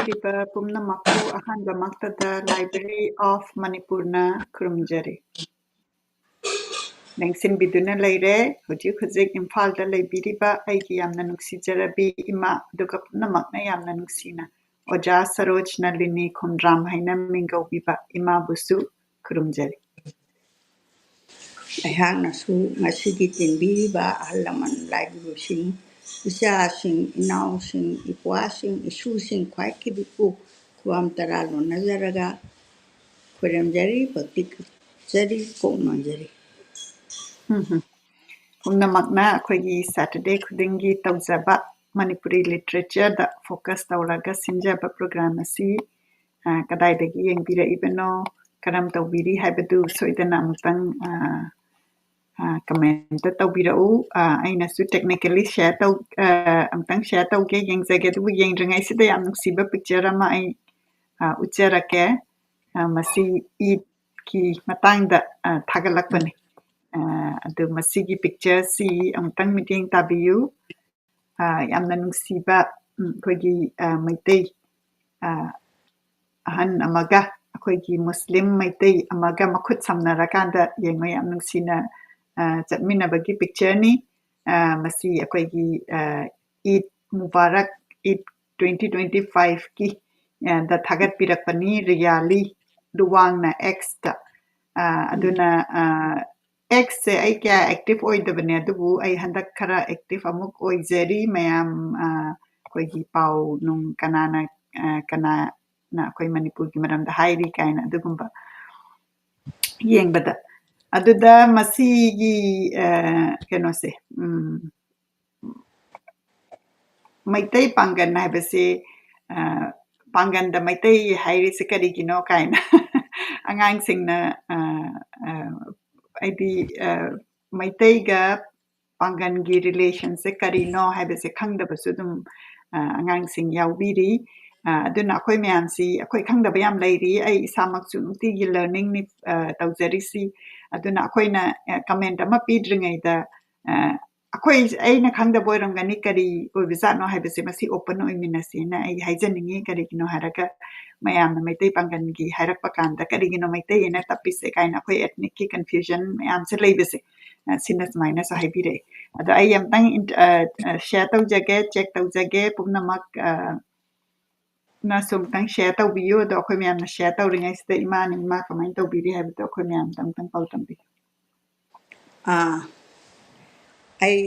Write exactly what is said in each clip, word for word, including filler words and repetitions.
ꯂꯦꯡꯁꯤꯟꯕꯤꯔꯤꯕ ꯄꯨꯝꯅꯃꯛꯄꯨ ꯑꯍꯥꯟꯕꯃꯛꯇꯗ Library of Manipurꯅ ꯈꯨꯔꯨꯝꯖꯔꯤ꯫ ꯂꯦꯡꯁꯤꯟꯕꯤꯗꯨꯅ ꯂꯩꯔꯦ꯫ ꯍꯧꯖꯤꯛ ꯍꯧꯖꯤꯛ ꯏꯝꯐꯥꯜꯗ ꯂꯩꯕꯤꯔꯤꯕ ꯑꯩꯒꯤ ꯌꯥꯝꯅ ꯅꯨꯡꯁꯤꯖꯔꯕꯤ ꯏꯃꯥ, ꯑꯗꯨꯒ ꯄꯨꯝꯅꯃꯛꯅ ꯌꯥꯝꯅ ꯅꯨꯡꯁꯤꯅ ꯑꯣꯖꯥ ꯁꯔꯣꯖ ꯅꯂꯤꯅꯤ ꯈꯣꯝꯗ꯭ꯔꯥꯝ ꯍꯥꯏꯅ ꯃꯤꯡꯒꯧꯕꯤꯕ ꯏꯃꯥꯕꯨꯁꯨ ꯈꯨꯔꯨꯝꯖꯔꯤ꯫ ꯑꯩꯍꯥꯛꯅꯁꯨ ꯉꯁꯤꯒꯤ ꯇꯤꯟꯕꯤꯔꯤꯕ ꯑꯍꯜ ꯂꯃꯟ ꯂꯥꯏꯒꯨꯔꯨꯁꯤꯡ, ꯏꯆꯥꯁꯤꯡ, ꯏꯅꯥꯎꯁꯤꯡ, ꯏꯄ꯭ꯋꯥꯁꯤꯡ, ꯏꯁꯨꯁꯤꯡ, ꯈ꯭ꯋꯥꯏ ꯈꯤꯕꯤꯛꯄꯨ ꯈꯨꯕꯥꯝ ꯇꯔꯥ ꯂꯣꯟꯅꯖꯔꯒ ꯈꯣꯏꯔꯝꯖꯔꯤ, ꯚꯛꯇꯤ ꯀꯠꯆꯔꯤ, ꯀꯣꯛ ꯅꯣꯟꯖꯔꯤ꯫ ꯎꯝ ꯍꯝ꯫ ꯄꯨꯝꯅꯃꯛꯅ ꯑꯩꯈꯣꯏꯒꯤ Saturday ꯈꯨꯗꯤꯡꯒꯤ ꯇꯧꯖꯕ ꯃꯅꯤꯄꯨꯔꯤ literature ꯗ focus ꯇꯧꯔꯒ ꯁꯤꯟꯖꯕ program ꯑꯁꯤ, ꯑ, ꯀꯗꯥꯏꯗꯒꯤ ꯌꯦꯡꯕꯤꯔꯛꯏꯕꯅꯣ, ꯀꯔꯝ ꯇꯧꯕꯤꯔꯤ ꯍꯥꯏꯕꯗꯨ ꯁꯣꯏꯗꯅ ꯑꯃꯨꯛꯇꯪ, ꯑ, ꯑ, comment ꯇꯧꯕꯤꯔꯛꯎ꯫ ꯑ, ꯑꯩꯅꯁꯨ technically share ꯇꯧ-, ꯑ, ꯑꯃꯨꯛꯇꯪ share ꯇꯧꯒꯦ, ꯌꯦꯡꯖꯒꯦ꯫ ꯑꯗꯨꯕꯨ ꯌꯦꯡꯗ꯭ꯔꯤꯉꯩꯁꯤꯗ ꯌꯥꯝ ꯅꯨꯡꯁꯤꯕ picture ꯑꯃ ꯑꯩ, ꯑ, ꯎꯠꯆꯔꯛꯀꯦ꯫ ꯑ, ꯃꯁꯤ ꯏꯗꯀꯤ ꯃꯇꯥꯡꯗ, ꯑ, ꯊꯥꯒꯠꯂꯛꯄꯅꯤ꯫ ꯑ, ꯑꯗꯨ ꯃꯁꯤꯒꯤ picture ꯁꯤ ꯑꯃꯨꯛꯇꯪ ꯃꯤꯠꯌꯦꯡ ꯇꯥꯕꯤꯌꯨ꯫ ꯑ, ꯌꯥꯝꯅ ꯅꯨꯡꯁꯤꯕ, ꯎꯝ, ꯑꯩꯈꯣꯏꯒꯤ, ꯑ, ꯃꯩꯇꯩ, ꯑ, ꯑꯍꯟ ꯑꯃꯒ ꯑꯩꯈꯣꯏꯒꯤ ꯃꯨꯁꯂꯤꯝ ꯃꯩꯇꯩ ꯑꯃꯒ ꯃꯈꯨꯠ ꯁꯝꯅꯔꯀꯥꯟꯗ ꯌꯦꯡꯉꯣ, ꯌꯥꯝ ꯅꯨꯡꯁꯤꯅ, ꯑ, ꯆꯠꯃꯤꯟꯅꯕꯒꯤ picture ꯅꯤ꯫ ꯑ, ꯃꯁꯤ ꯑꯩꯈꯣꯏꯒꯤ, ꯑ, ꯏꯗ ꯃꯨꯕꯥꯔꯛ, ꯏꯗ twenty twenty five ꯀꯤ, ꯑ, ꯗ ꯊꯥꯒꯠꯄꯤꯔꯛꯄꯅꯤ, ꯔꯤꯌꯥꯂꯤ ꯂꯨꯋꯥꯡꯅ X ꯇ꯫ ꯑ, ꯑꯗꯨꯅ, ꯑ, X ꯁꯦ ꯑꯩ ꯀꯌꯥ active ꯑꯣꯏꯗꯕꯅꯦ, ꯑꯗꯨꯕꯨ ꯑꯩ ꯍꯟꯗꯛ ꯈꯔ active ꯑꯃꯨꯛ ꯑꯣꯏꯖꯔꯤ꯫ ꯃꯌꯥꯝ, ꯑ, ꯑꯩꯈꯣꯏꯒꯤ ꯄꯥꯎ ꯅꯨꯡ ꯀꯅꯥꯅ, ꯑ, ꯀꯅꯥꯅ ꯑꯩꯈꯣꯏ ꯃꯅꯤꯄꯨꯔꯒꯤ ꯃꯔꯝꯗ ꯍꯥꯏꯔꯤ ꯀꯥꯏꯅ ꯑꯗꯨꯒꯨꯝꯕ ꯌꯦꯡꯕꯗ꯫ ꯑꯗꯨꯗ ꯃꯁꯤꯒꯤ, ꯑ, ꯀꯩꯅꯣꯁꯦ, ꯎꯝ, ꯃꯩꯇꯩ ꯄꯥꯡꯒꯟ ꯍꯥꯏꯕꯁꯦ, ꯑ, ꯄꯥꯡꯒꯟꯗ ꯃꯩꯇꯩ ꯍꯥꯏꯔꯤꯁꯦ ꯀꯔꯤꯒꯤꯅꯣ ꯀꯥꯏꯅ ꯑꯉꯥꯡꯁꯤꯡꯅ, ꯑ, ꯑ, ꯍꯥꯏꯗꯤ, ꯑ, ꯃꯩꯇꯩꯒ ꯄꯥꯡꯒꯟꯒꯤ relation ꯁꯦ ꯀꯔꯤꯅꯣ ꯍꯥꯏꯕꯁꯦ ꯈꯪꯗꯕꯁꯨ ꯑꯗꯨꯝ, ꯑ, ꯑꯉꯥꯡꯁꯤꯡ ꯌꯥꯎꯕꯤꯔꯤ꯫ ꯑ, ꯑꯗꯨꯅ ꯑꯩꯈꯣꯏ ꯃꯌꯥꯝꯁꯤ, ꯑꯩꯈꯣꯏ ꯈꯪꯗꯕ ꯌꯥꯝ ꯂꯩꯔꯤ꯫ ꯑꯩ ꯏꯁꯥꯃꯛꯁꯨ ꯅꯨꯡꯇꯤꯒꯤ learning ꯅꯤ, ꯑ, ꯇꯧꯖꯔꯤꯁꯤ꯫ ꯑꯗꯨꯅ ꯑꯩꯈꯣꯏꯅ, ꯑ, comment ꯑꯃ ꯄꯤꯗ꯭ꯔꯤꯉꯩꯗ, ꯑ, ꯑꯩꯈꯣꯏ, ꯑꯩꯅ ꯈꯪꯗꯕ ꯑꯣꯏꯔꯝꯒꯅꯤ, ꯀꯔꯤ ꯑꯣꯏꯕꯖꯥꯠꯅꯣ ꯍꯥꯏꯕꯁꯦ, ꯃꯁꯤ open ꯑꯣꯏꯃꯤꯟꯅꯁꯦꯅ ꯑꯩ ꯍꯥꯏꯖꯅꯤꯡꯉꯤ꯫ ꯀꯔꯤꯒꯤꯅꯣ ꯍꯥꯏꯔꯒ, ꯃꯌꯥꯝꯅ ꯃꯩꯇꯩ ꯄꯥꯡꯒꯜꯒꯤ ꯍꯥꯏꯔꯛꯄ ꯀꯥꯟꯗ, "ꯀꯔꯤꯒꯤꯅꯣ ꯃꯩꯇꯩ ꯍꯥꯏꯅ ꯇꯞꯄꯤꯁꯦ?" ꯀꯥꯏꯅ ꯑꯩꯈꯣꯏ ethnicꯀꯤ confusion ꯃꯌꯥꯝꯁꯦ ꯂꯩꯕꯁꯦ, ꯑ, ꯁꯤꯅ ꯁꯨꯃꯥꯏꯅꯁꯨ ꯍꯥꯏꯕꯤꯔꯛꯑꯦ꯫ ꯑꯗꯣ ꯑꯩ ꯑꯝꯇꯪ int-, ꯑ, ꯑ, share ꯇꯧꯖꯒꯦ, check ꯇꯧꯖꯒꯦ꯫ ꯄꯨꯝꯅꯃꯛ, ꯑ, ꯅꯁꯨ ꯑꯃꯨꯛꯇꯪ share ꯇꯧꯕꯤꯌꯨ꯫ ꯑꯗꯣ ꯑꯩꯈꯣꯏ ꯃꯌꯥꯝꯅ share ꯇꯧꯔꯤꯉꯩꯁꯤꯗ ꯏꯃꯥꯅ, ꯏꯃꯥ ꯀꯃꯥꯏꯅ ꯇꯧꯕꯤꯔꯤ ꯍꯥꯏꯕꯗꯣ ꯑꯩꯈꯣꯏ ꯃꯌꯥꯝꯗ ꯑꯃꯨꯛꯇꯪ ꯄꯥꯎ ꯇꯝꯕꯤꯌꯨ꯫ ꯑꯥ, ꯑꯩ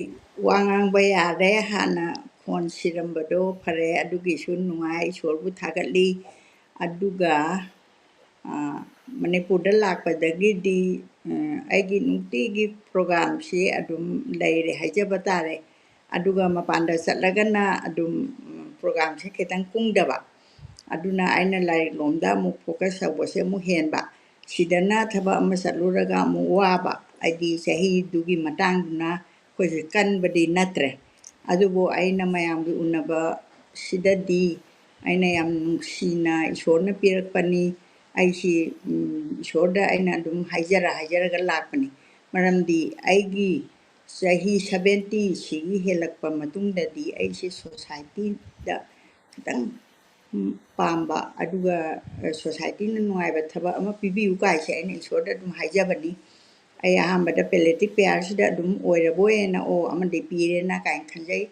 ꯋꯥ ꯉꯥꯡꯕ ꯌꯥꯔꯦ꯫ ꯍꯥꯟꯅ ꯈꯣꯟ ꯁꯤꯔꯝꯕꯗꯣ ꯐꯔꯦ, ꯑꯗꯨꯒꯤꯁꯨ ꯅꯨꯡꯉꯥꯏ, ꯏꯁꯣꯔꯕꯨ ꯊꯥꯒꯠꯂꯤ꯫ ꯑꯗꯨꯒ, ꯑꯥ, ꯃꯅꯤꯄꯨꯔꯗ ꯂꯥꯛꯄꯗꯒꯤꯗꯤ, ꯑꯥ, ꯑꯩꯒꯤ ꯅꯨꯡꯇꯤꯒꯤ programꯁꯤ ꯑꯗꯨꯝ ꯂꯩꯔꯦ ꯍꯥꯏꯖꯕ ꯇꯥꯔꯦ꯫ ꯑꯗꯨꯒ ꯃꯄꯥꯟꯗ ꯆꯠꯂꯒꯅ ꯑꯗꯨꯝ, ꯎꯝ, programꯁꯦ ꯈꯤꯇꯪ ꯀꯨꯡꯗꯕ꯫ ꯑꯗꯨꯅ ꯑꯩꯅ ꯂꯥꯏꯔꯤꯛ ꯂꯣꯝꯗ ꯑꯃꯨꯛ focus ꯇꯧꯕꯁꯦ ꯑꯃꯨꯛ ꯍꯦꯟꯕ꯫ ꯁꯤꯗꯅ ꯊꯕꯛ ꯑꯃ ꯆꯠꯂꯨꯔꯒ ꯑꯃꯨꯛ ꯋꯥꯕ, ꯍꯥꯏꯗꯤ ꯆꯍꯤꯗꯨꯒꯤ ꯃꯇꯥꯡꯗꯨꯅ ꯑꯩꯈꯣꯏꯁꯦ ꯀꯟꯕꯗꯤ ꯅꯠꯇ꯭ꯔꯦ꯫ ꯑꯗꯨꯕꯨ ꯑꯩꯅ ꯃꯌꯥꯝꯒꯤ ꯎꯅꯕꯁꯤꯗꯗꯤ ꯑꯩꯅ ꯌꯥꯝ ꯅꯨꯡꯁꯤꯅ ꯏꯁꯣꯔꯅ ꯄꯤꯔꯛꯄꯅꯤ꯫ ꯑꯩꯁꯤ, ꯎꯝ, ꯏꯁꯣꯔꯗ ꯑꯩꯅ ꯑꯗꯨꯝ ꯍꯥꯏꯖꯔ ꯍꯥꯏꯖꯔꯒ ꯂꯥꯛꯄꯅꯤ꯫ ꯃꯔꯝꯗꯤ ꯑꯩꯒꯤ ꯆꯍꯤ seventy ꯁꯤꯒꯤ ꯍꯦꯜꯂꯛꯄ ꯃꯇꯨꯡꯗꯗꯤ ꯑꯩꯁꯦ societyꯗ ꯈꯤꯇꯪ, ꯎꯝ, ꯄꯥꯝꯕ, ꯑꯗꯨꯒ, ꯑ, societyꯅ ꯅꯨꯡꯉꯥꯏꯕ ꯊꯕꯛ ꯑꯃ ꯄꯤꯕꯤꯌꯨ ꯀꯥꯏꯁꯦ ꯑꯩꯅ ꯏꯁꯣꯔꯗ ꯑꯗꯨꯝ ꯍꯥꯏꯖꯕꯅꯤ꯫ ꯑꯩ ꯑꯍꯥꯟꯕꯗ palliative careꯁꯤꯗ ꯑꯗꯨꯝ ꯑꯣꯏꯔꯕꯣꯏꯅ, "ꯑꯣ, ꯑꯃꯗꯤ ꯄꯤꯔꯦꯅ" ꯀꯥꯏꯅ ꯈꯟꯖꯩ꯫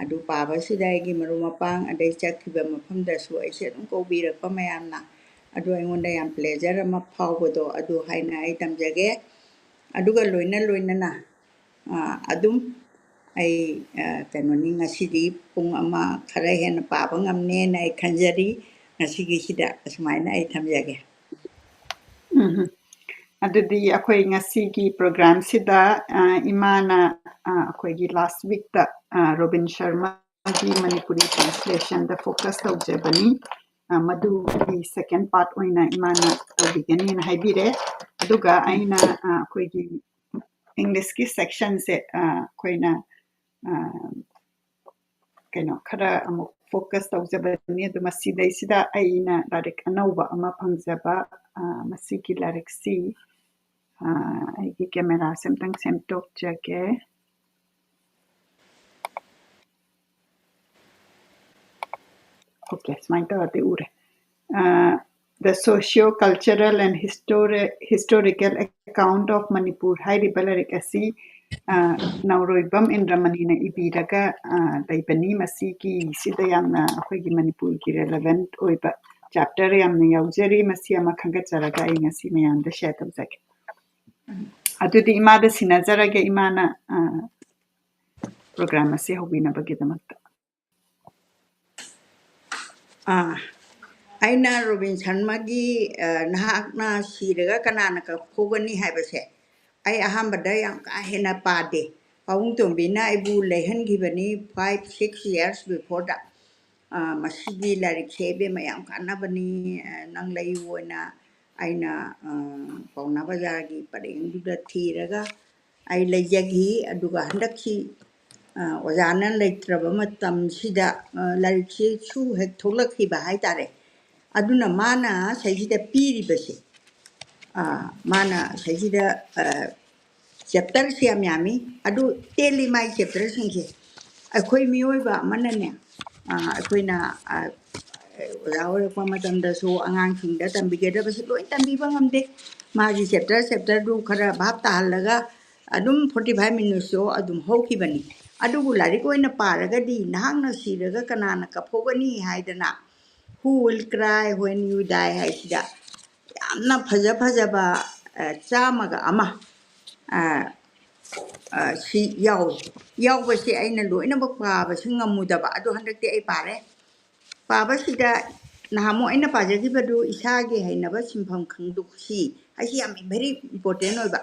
ꯑꯗꯨ ꯄꯥꯕꯁꯤꯗ ꯑꯩꯒꯤ ꯃꯔꯨꯞ ꯃꯄꯥꯡ, ꯑꯗꯩ ꯆꯠꯈꯤꯕ ꯃꯐꯝꯗꯁꯨ ꯑꯩꯁꯦ ꯑꯗꯨꯝ ꯀꯧꯕꯤꯔꯛꯄ ꯃꯌꯥꯝꯅ, ꯑꯗꯨ ꯑꯩꯉꯣꯟꯗ ꯌꯥꯝ pleasure ꯑꯃ ꯐꯥꯎꯕꯗꯣ, ꯑꯗꯨ ꯍꯥꯏꯅ ꯑꯩ ꯇꯝꯖꯒꯦ꯫ ꯑꯗꯨꯒ ꯂꯣꯏꯅ ꯂꯣꯏꯅꯅ, ꯑ, ꯑꯗꯨꯝ ꯑꯩ, ꯑ, ꯀꯩꯅꯣꯅꯤ, ꯉꯁꯤꯗꯤ ꯄꯨꯡ ꯑꯃ ꯈꯔ ꯍꯦꯟꯅ ꯄꯥꯕ ꯉꯝꯅꯦꯅ ꯑꯩ ꯈꯟꯖꯔꯤ꯫ ꯉꯁꯤꯒꯤꯁꯤꯗ ꯑꯁꯨꯃꯥꯏꯅ ꯑꯩ ꯊꯝꯖꯒꯦ꯫ ꯎꯝ꯫ ꯑꯗꯨꯗꯤ ꯑꯩꯈꯣꯏ ꯉꯁꯤꯒꯤ programꯁꯤꯗ, ꯑ, ꯏꯃꯥꯅ, ꯑ, ꯑꯩꯈꯣꯏꯒꯤ last weekꯇ, ꯑ, ꯔꯣꯕꯤꯟ ꯁꯔꯃꯥꯒꯤ ꯃꯅꯤꯄꯨꯔꯤ translationꯗ focus ꯇꯧꯖꯕꯅꯤ꯫ ꯑ, ꯃꯗꯨꯒꯤ second part ꯑꯣꯏꯅ ꯏꯃꯥꯅ ꯇꯧꯕꯤꯒꯅꯤꯅ ꯍꯥꯏꯕꯤꯔꯦ꯫ ꯑꯗꯨꯒ ꯑꯩꯅ, ꯑ, ꯑꯩꯈꯣꯏꯒꯤ Englishꯀꯤ sectionꯁꯦ, ꯑ, ꯑꯩꯈꯣꯏꯅ, ꯑ, ꯀꯩꯅꯣ, ꯈꯔ ꯑꯃꯨꯛ focus ꯇꯧꯖꯕꯅꯤ꯫ ꯑꯗꯨ ꯃꯁꯤꯗꯩꯁꯤꯗ ꯑꯩꯅ ꯂꯥꯏꯔꯤꯛ ꯑꯅꯧꯕ ꯑꯃ ꯐꯪꯖꯕ, ꯑ, ꯃꯁꯤꯒꯤ ꯂꯥꯏꯔꯤꯛꯁꯤ, ꯑ, ꯑꯩꯒꯤ cameraꯁꯦ ꯑꯝꯇꯪ ꯁꯦꯝꯗꯣꯛꯆꯒꯦ꯫ ꯑꯣꯀꯦ, ꯁꯨꯃꯥꯏꯅ ꯇꯧꯔꯗꯤ ꯎꯔꯦ꯫ The Socio-Cultural and Histori- Historical Account of Manipur ꯍꯥꯏꯔꯤꯕ ꯂꯥꯏꯔꯤꯛ ꯑꯁꯤ ꯅꯥꯎꯔꯣꯏꯕꯝ ꯏꯟꯗ꯭ꯔꯃꯅꯤꯅ ꯏꯕꯤꯔꯒ ꯂꯩꯕꯅꯤ꯫ ꯃꯁꯤꯒꯤꯁꯤꯗ ꯌꯥꯝꯅ ꯑꯩꯈꯣꯏꯒꯤ ꯃꯅꯤꯄꯨꯔꯒꯤ relevant ꯑꯣꯏꯕ chapter ꯌꯥꯝꯅ ꯌꯥꯎꯖꯔꯤ꯫ ꯃꯁꯤ ꯑꯃ ꯈꯟꯒꯠꯆꯔꯒ ꯑꯩ ꯉꯁꯤ ꯃꯌꯥꯝꯗ share ꯇꯧꯖꯒꯦ꯫ ꯑꯗꯨꯗꯤ ꯏꯃꯥꯗ ꯁꯤꯟꯅꯖꯔꯒꯦ, ꯏꯃꯥꯅ program ꯑꯁꯤ ꯍꯧꯕꯤꯅꯕꯒꯤꯗꯃꯛꯇ꯫ ꯑꯥ, ꯑꯩꯅ ꯔꯣꯕꯤꯟ ꯁꯔꯃꯒꯤ, ꯑ, "ꯅꯍꯥꯛꯅ ꯁꯤꯔꯒ ꯀꯅꯥꯅ ꯀꯞꯍꯧꯒꯅꯤ?" ꯍꯥꯏꯕꯁꯦ ꯑꯩ ꯑꯍꯥꯟꯕꯗ ꯌꯥꯝ ꯀꯥ ꯍꯦꯟꯅ ꯄꯥꯗꯦ꯫ ꯄꯥꯕꯨꯡ ꯇꯣꯝꯕꯤꯅ ꯑꯩꯕꯨ ꯂꯩꯍꯟꯈꯤꯕꯅꯤ five six years before ꯗ꯫ ꯑ, "ꯃꯁꯤꯒꯤ ꯂꯥꯏꯔꯤꯛꯁꯦ ꯏꯕꯦꯝꯃ ꯌꯥꯝ ꯀꯥꯟꯅꯕꯅꯤ, ꯑ, ꯅꯪ ꯂꯩꯌꯨ" ꯍꯥꯏꯅ ꯑꯩꯅ, ꯑ, ꯄꯥꯎꯅꯥ ꯕꯖꯥꯔꯒꯤ ꯄꯔꯦꯡꯗꯨꯗ ꯊꯤꯔꯒ ꯑꯩ ꯂꯩꯖꯈꯤ꯫ ꯑꯗꯨꯒ ꯍꯟꯗꯛꯀꯤ, ꯑ, ꯑꯣꯖꯥꯅ ꯂꯩꯇ꯭ꯔꯕ ꯃꯇꯝꯁꯤꯗ, ꯑ, ꯂꯥꯏꯔꯤꯛꯁꯤꯁꯨ ꯍꯦꯛ ꯊꯣꯛꯂꯛꯈꯤꯕ ꯍꯥꯏꯇꯥꯔꯦ꯫ ꯑꯗꯨꯅ ꯃꯥꯅ ꯁꯤꯗꯩꯁꯤꯗ ꯄꯤꯔꯤꯕꯁꯦ, ꯑ, ꯃꯥꯅ ꯁꯤꯗꯩꯁꯤꯗ, ꯑ, chapter ꯁꯦ ꯌꯥꯝ ꯌꯥꯝꯃꯤ꯫ ꯑꯗꯨ ꯇꯦꯜꯂꯤ ꯃꯥꯏ chapter ꯁꯤꯡꯁꯦ꯫ ꯑꯩꯈꯣꯏ ꯃꯤꯑꯣꯏꯕ ꯑꯃꯅꯅꯦ, ꯑ, ꯑꯩꯈꯣꯏꯅ, ꯑ, ꯑꯣꯖꯥ ꯑꯣꯏꯔꯛꯄ ꯃꯇꯝꯗꯁꯨ ꯑꯉꯥꯡꯁꯤꯡꯗ ꯇꯝꯕꯤꯒꯗꯕꯁꯤ ꯂꯣꯏ ꯇꯝꯕꯤꯕ ꯉꯝꯗꯦ꯫ ꯃꯥꯒꯤ chapter chapter ꯗꯨ ꯈꯔ ꯚꯥꯞ ꯇꯥꯍꯜꯂꯒ ꯑꯗꯨꯝ forty five minutes ꯇꯣ ꯑꯗꯨꯝ ꯍꯧꯈꯤꯕꯅꯤ꯫ ꯑꯗꯨꯕꯨ ꯂꯥꯏꯔꯤꯛ ꯑꯣꯏꯅ ꯄꯥꯔꯒꯗꯤ "ꯅꯍꯥꯛꯅ ꯁꯤꯔꯒ ꯀꯅꯥꯅ ꯀꯞꯍꯧꯒꯅꯤ?" ꯍꯥꯏꯗꯅ, "Who will cry when you die?" ꯍꯥꯏꯁꯤꯗ ꯌꯥꯝꯅ ꯐꯖ ꯐꯖꯕ, ꯑ, ꯆꯥꯝꯃꯒ ꯑꯃ, ꯑ, ꯑ, ꯁꯤ ꯌꯥꯎꯏ꯫ ꯌꯥꯎꯕꯁꯦ ꯑꯩꯅ ꯂꯣꯏꯅꯃꯛ ꯄꯥꯕꯁꯨ ꯉꯝꯃꯨꯗꯕ꯫ ꯑꯗꯣ ꯍꯟꯗꯛꯇꯤ ꯑꯩ ꯄꯥꯔꯦ꯫ ꯄꯥꯕꯁꯤꯗ ꯅꯍꯥꯟꯃꯨꯛ ꯑꯩꯅ ꯄꯥꯖꯈꯤꯕꯗꯨ "ꯏꯁꯥꯒꯤ ꯍꯩꯅꯕ ꯁꯤꯟꯐꯝ ꯈꯪꯗꯣꯛꯁꯤ" ꯍꯥꯏꯁꯤ ꯌꯥꯝ very important ꯑꯣꯏꯕ꯫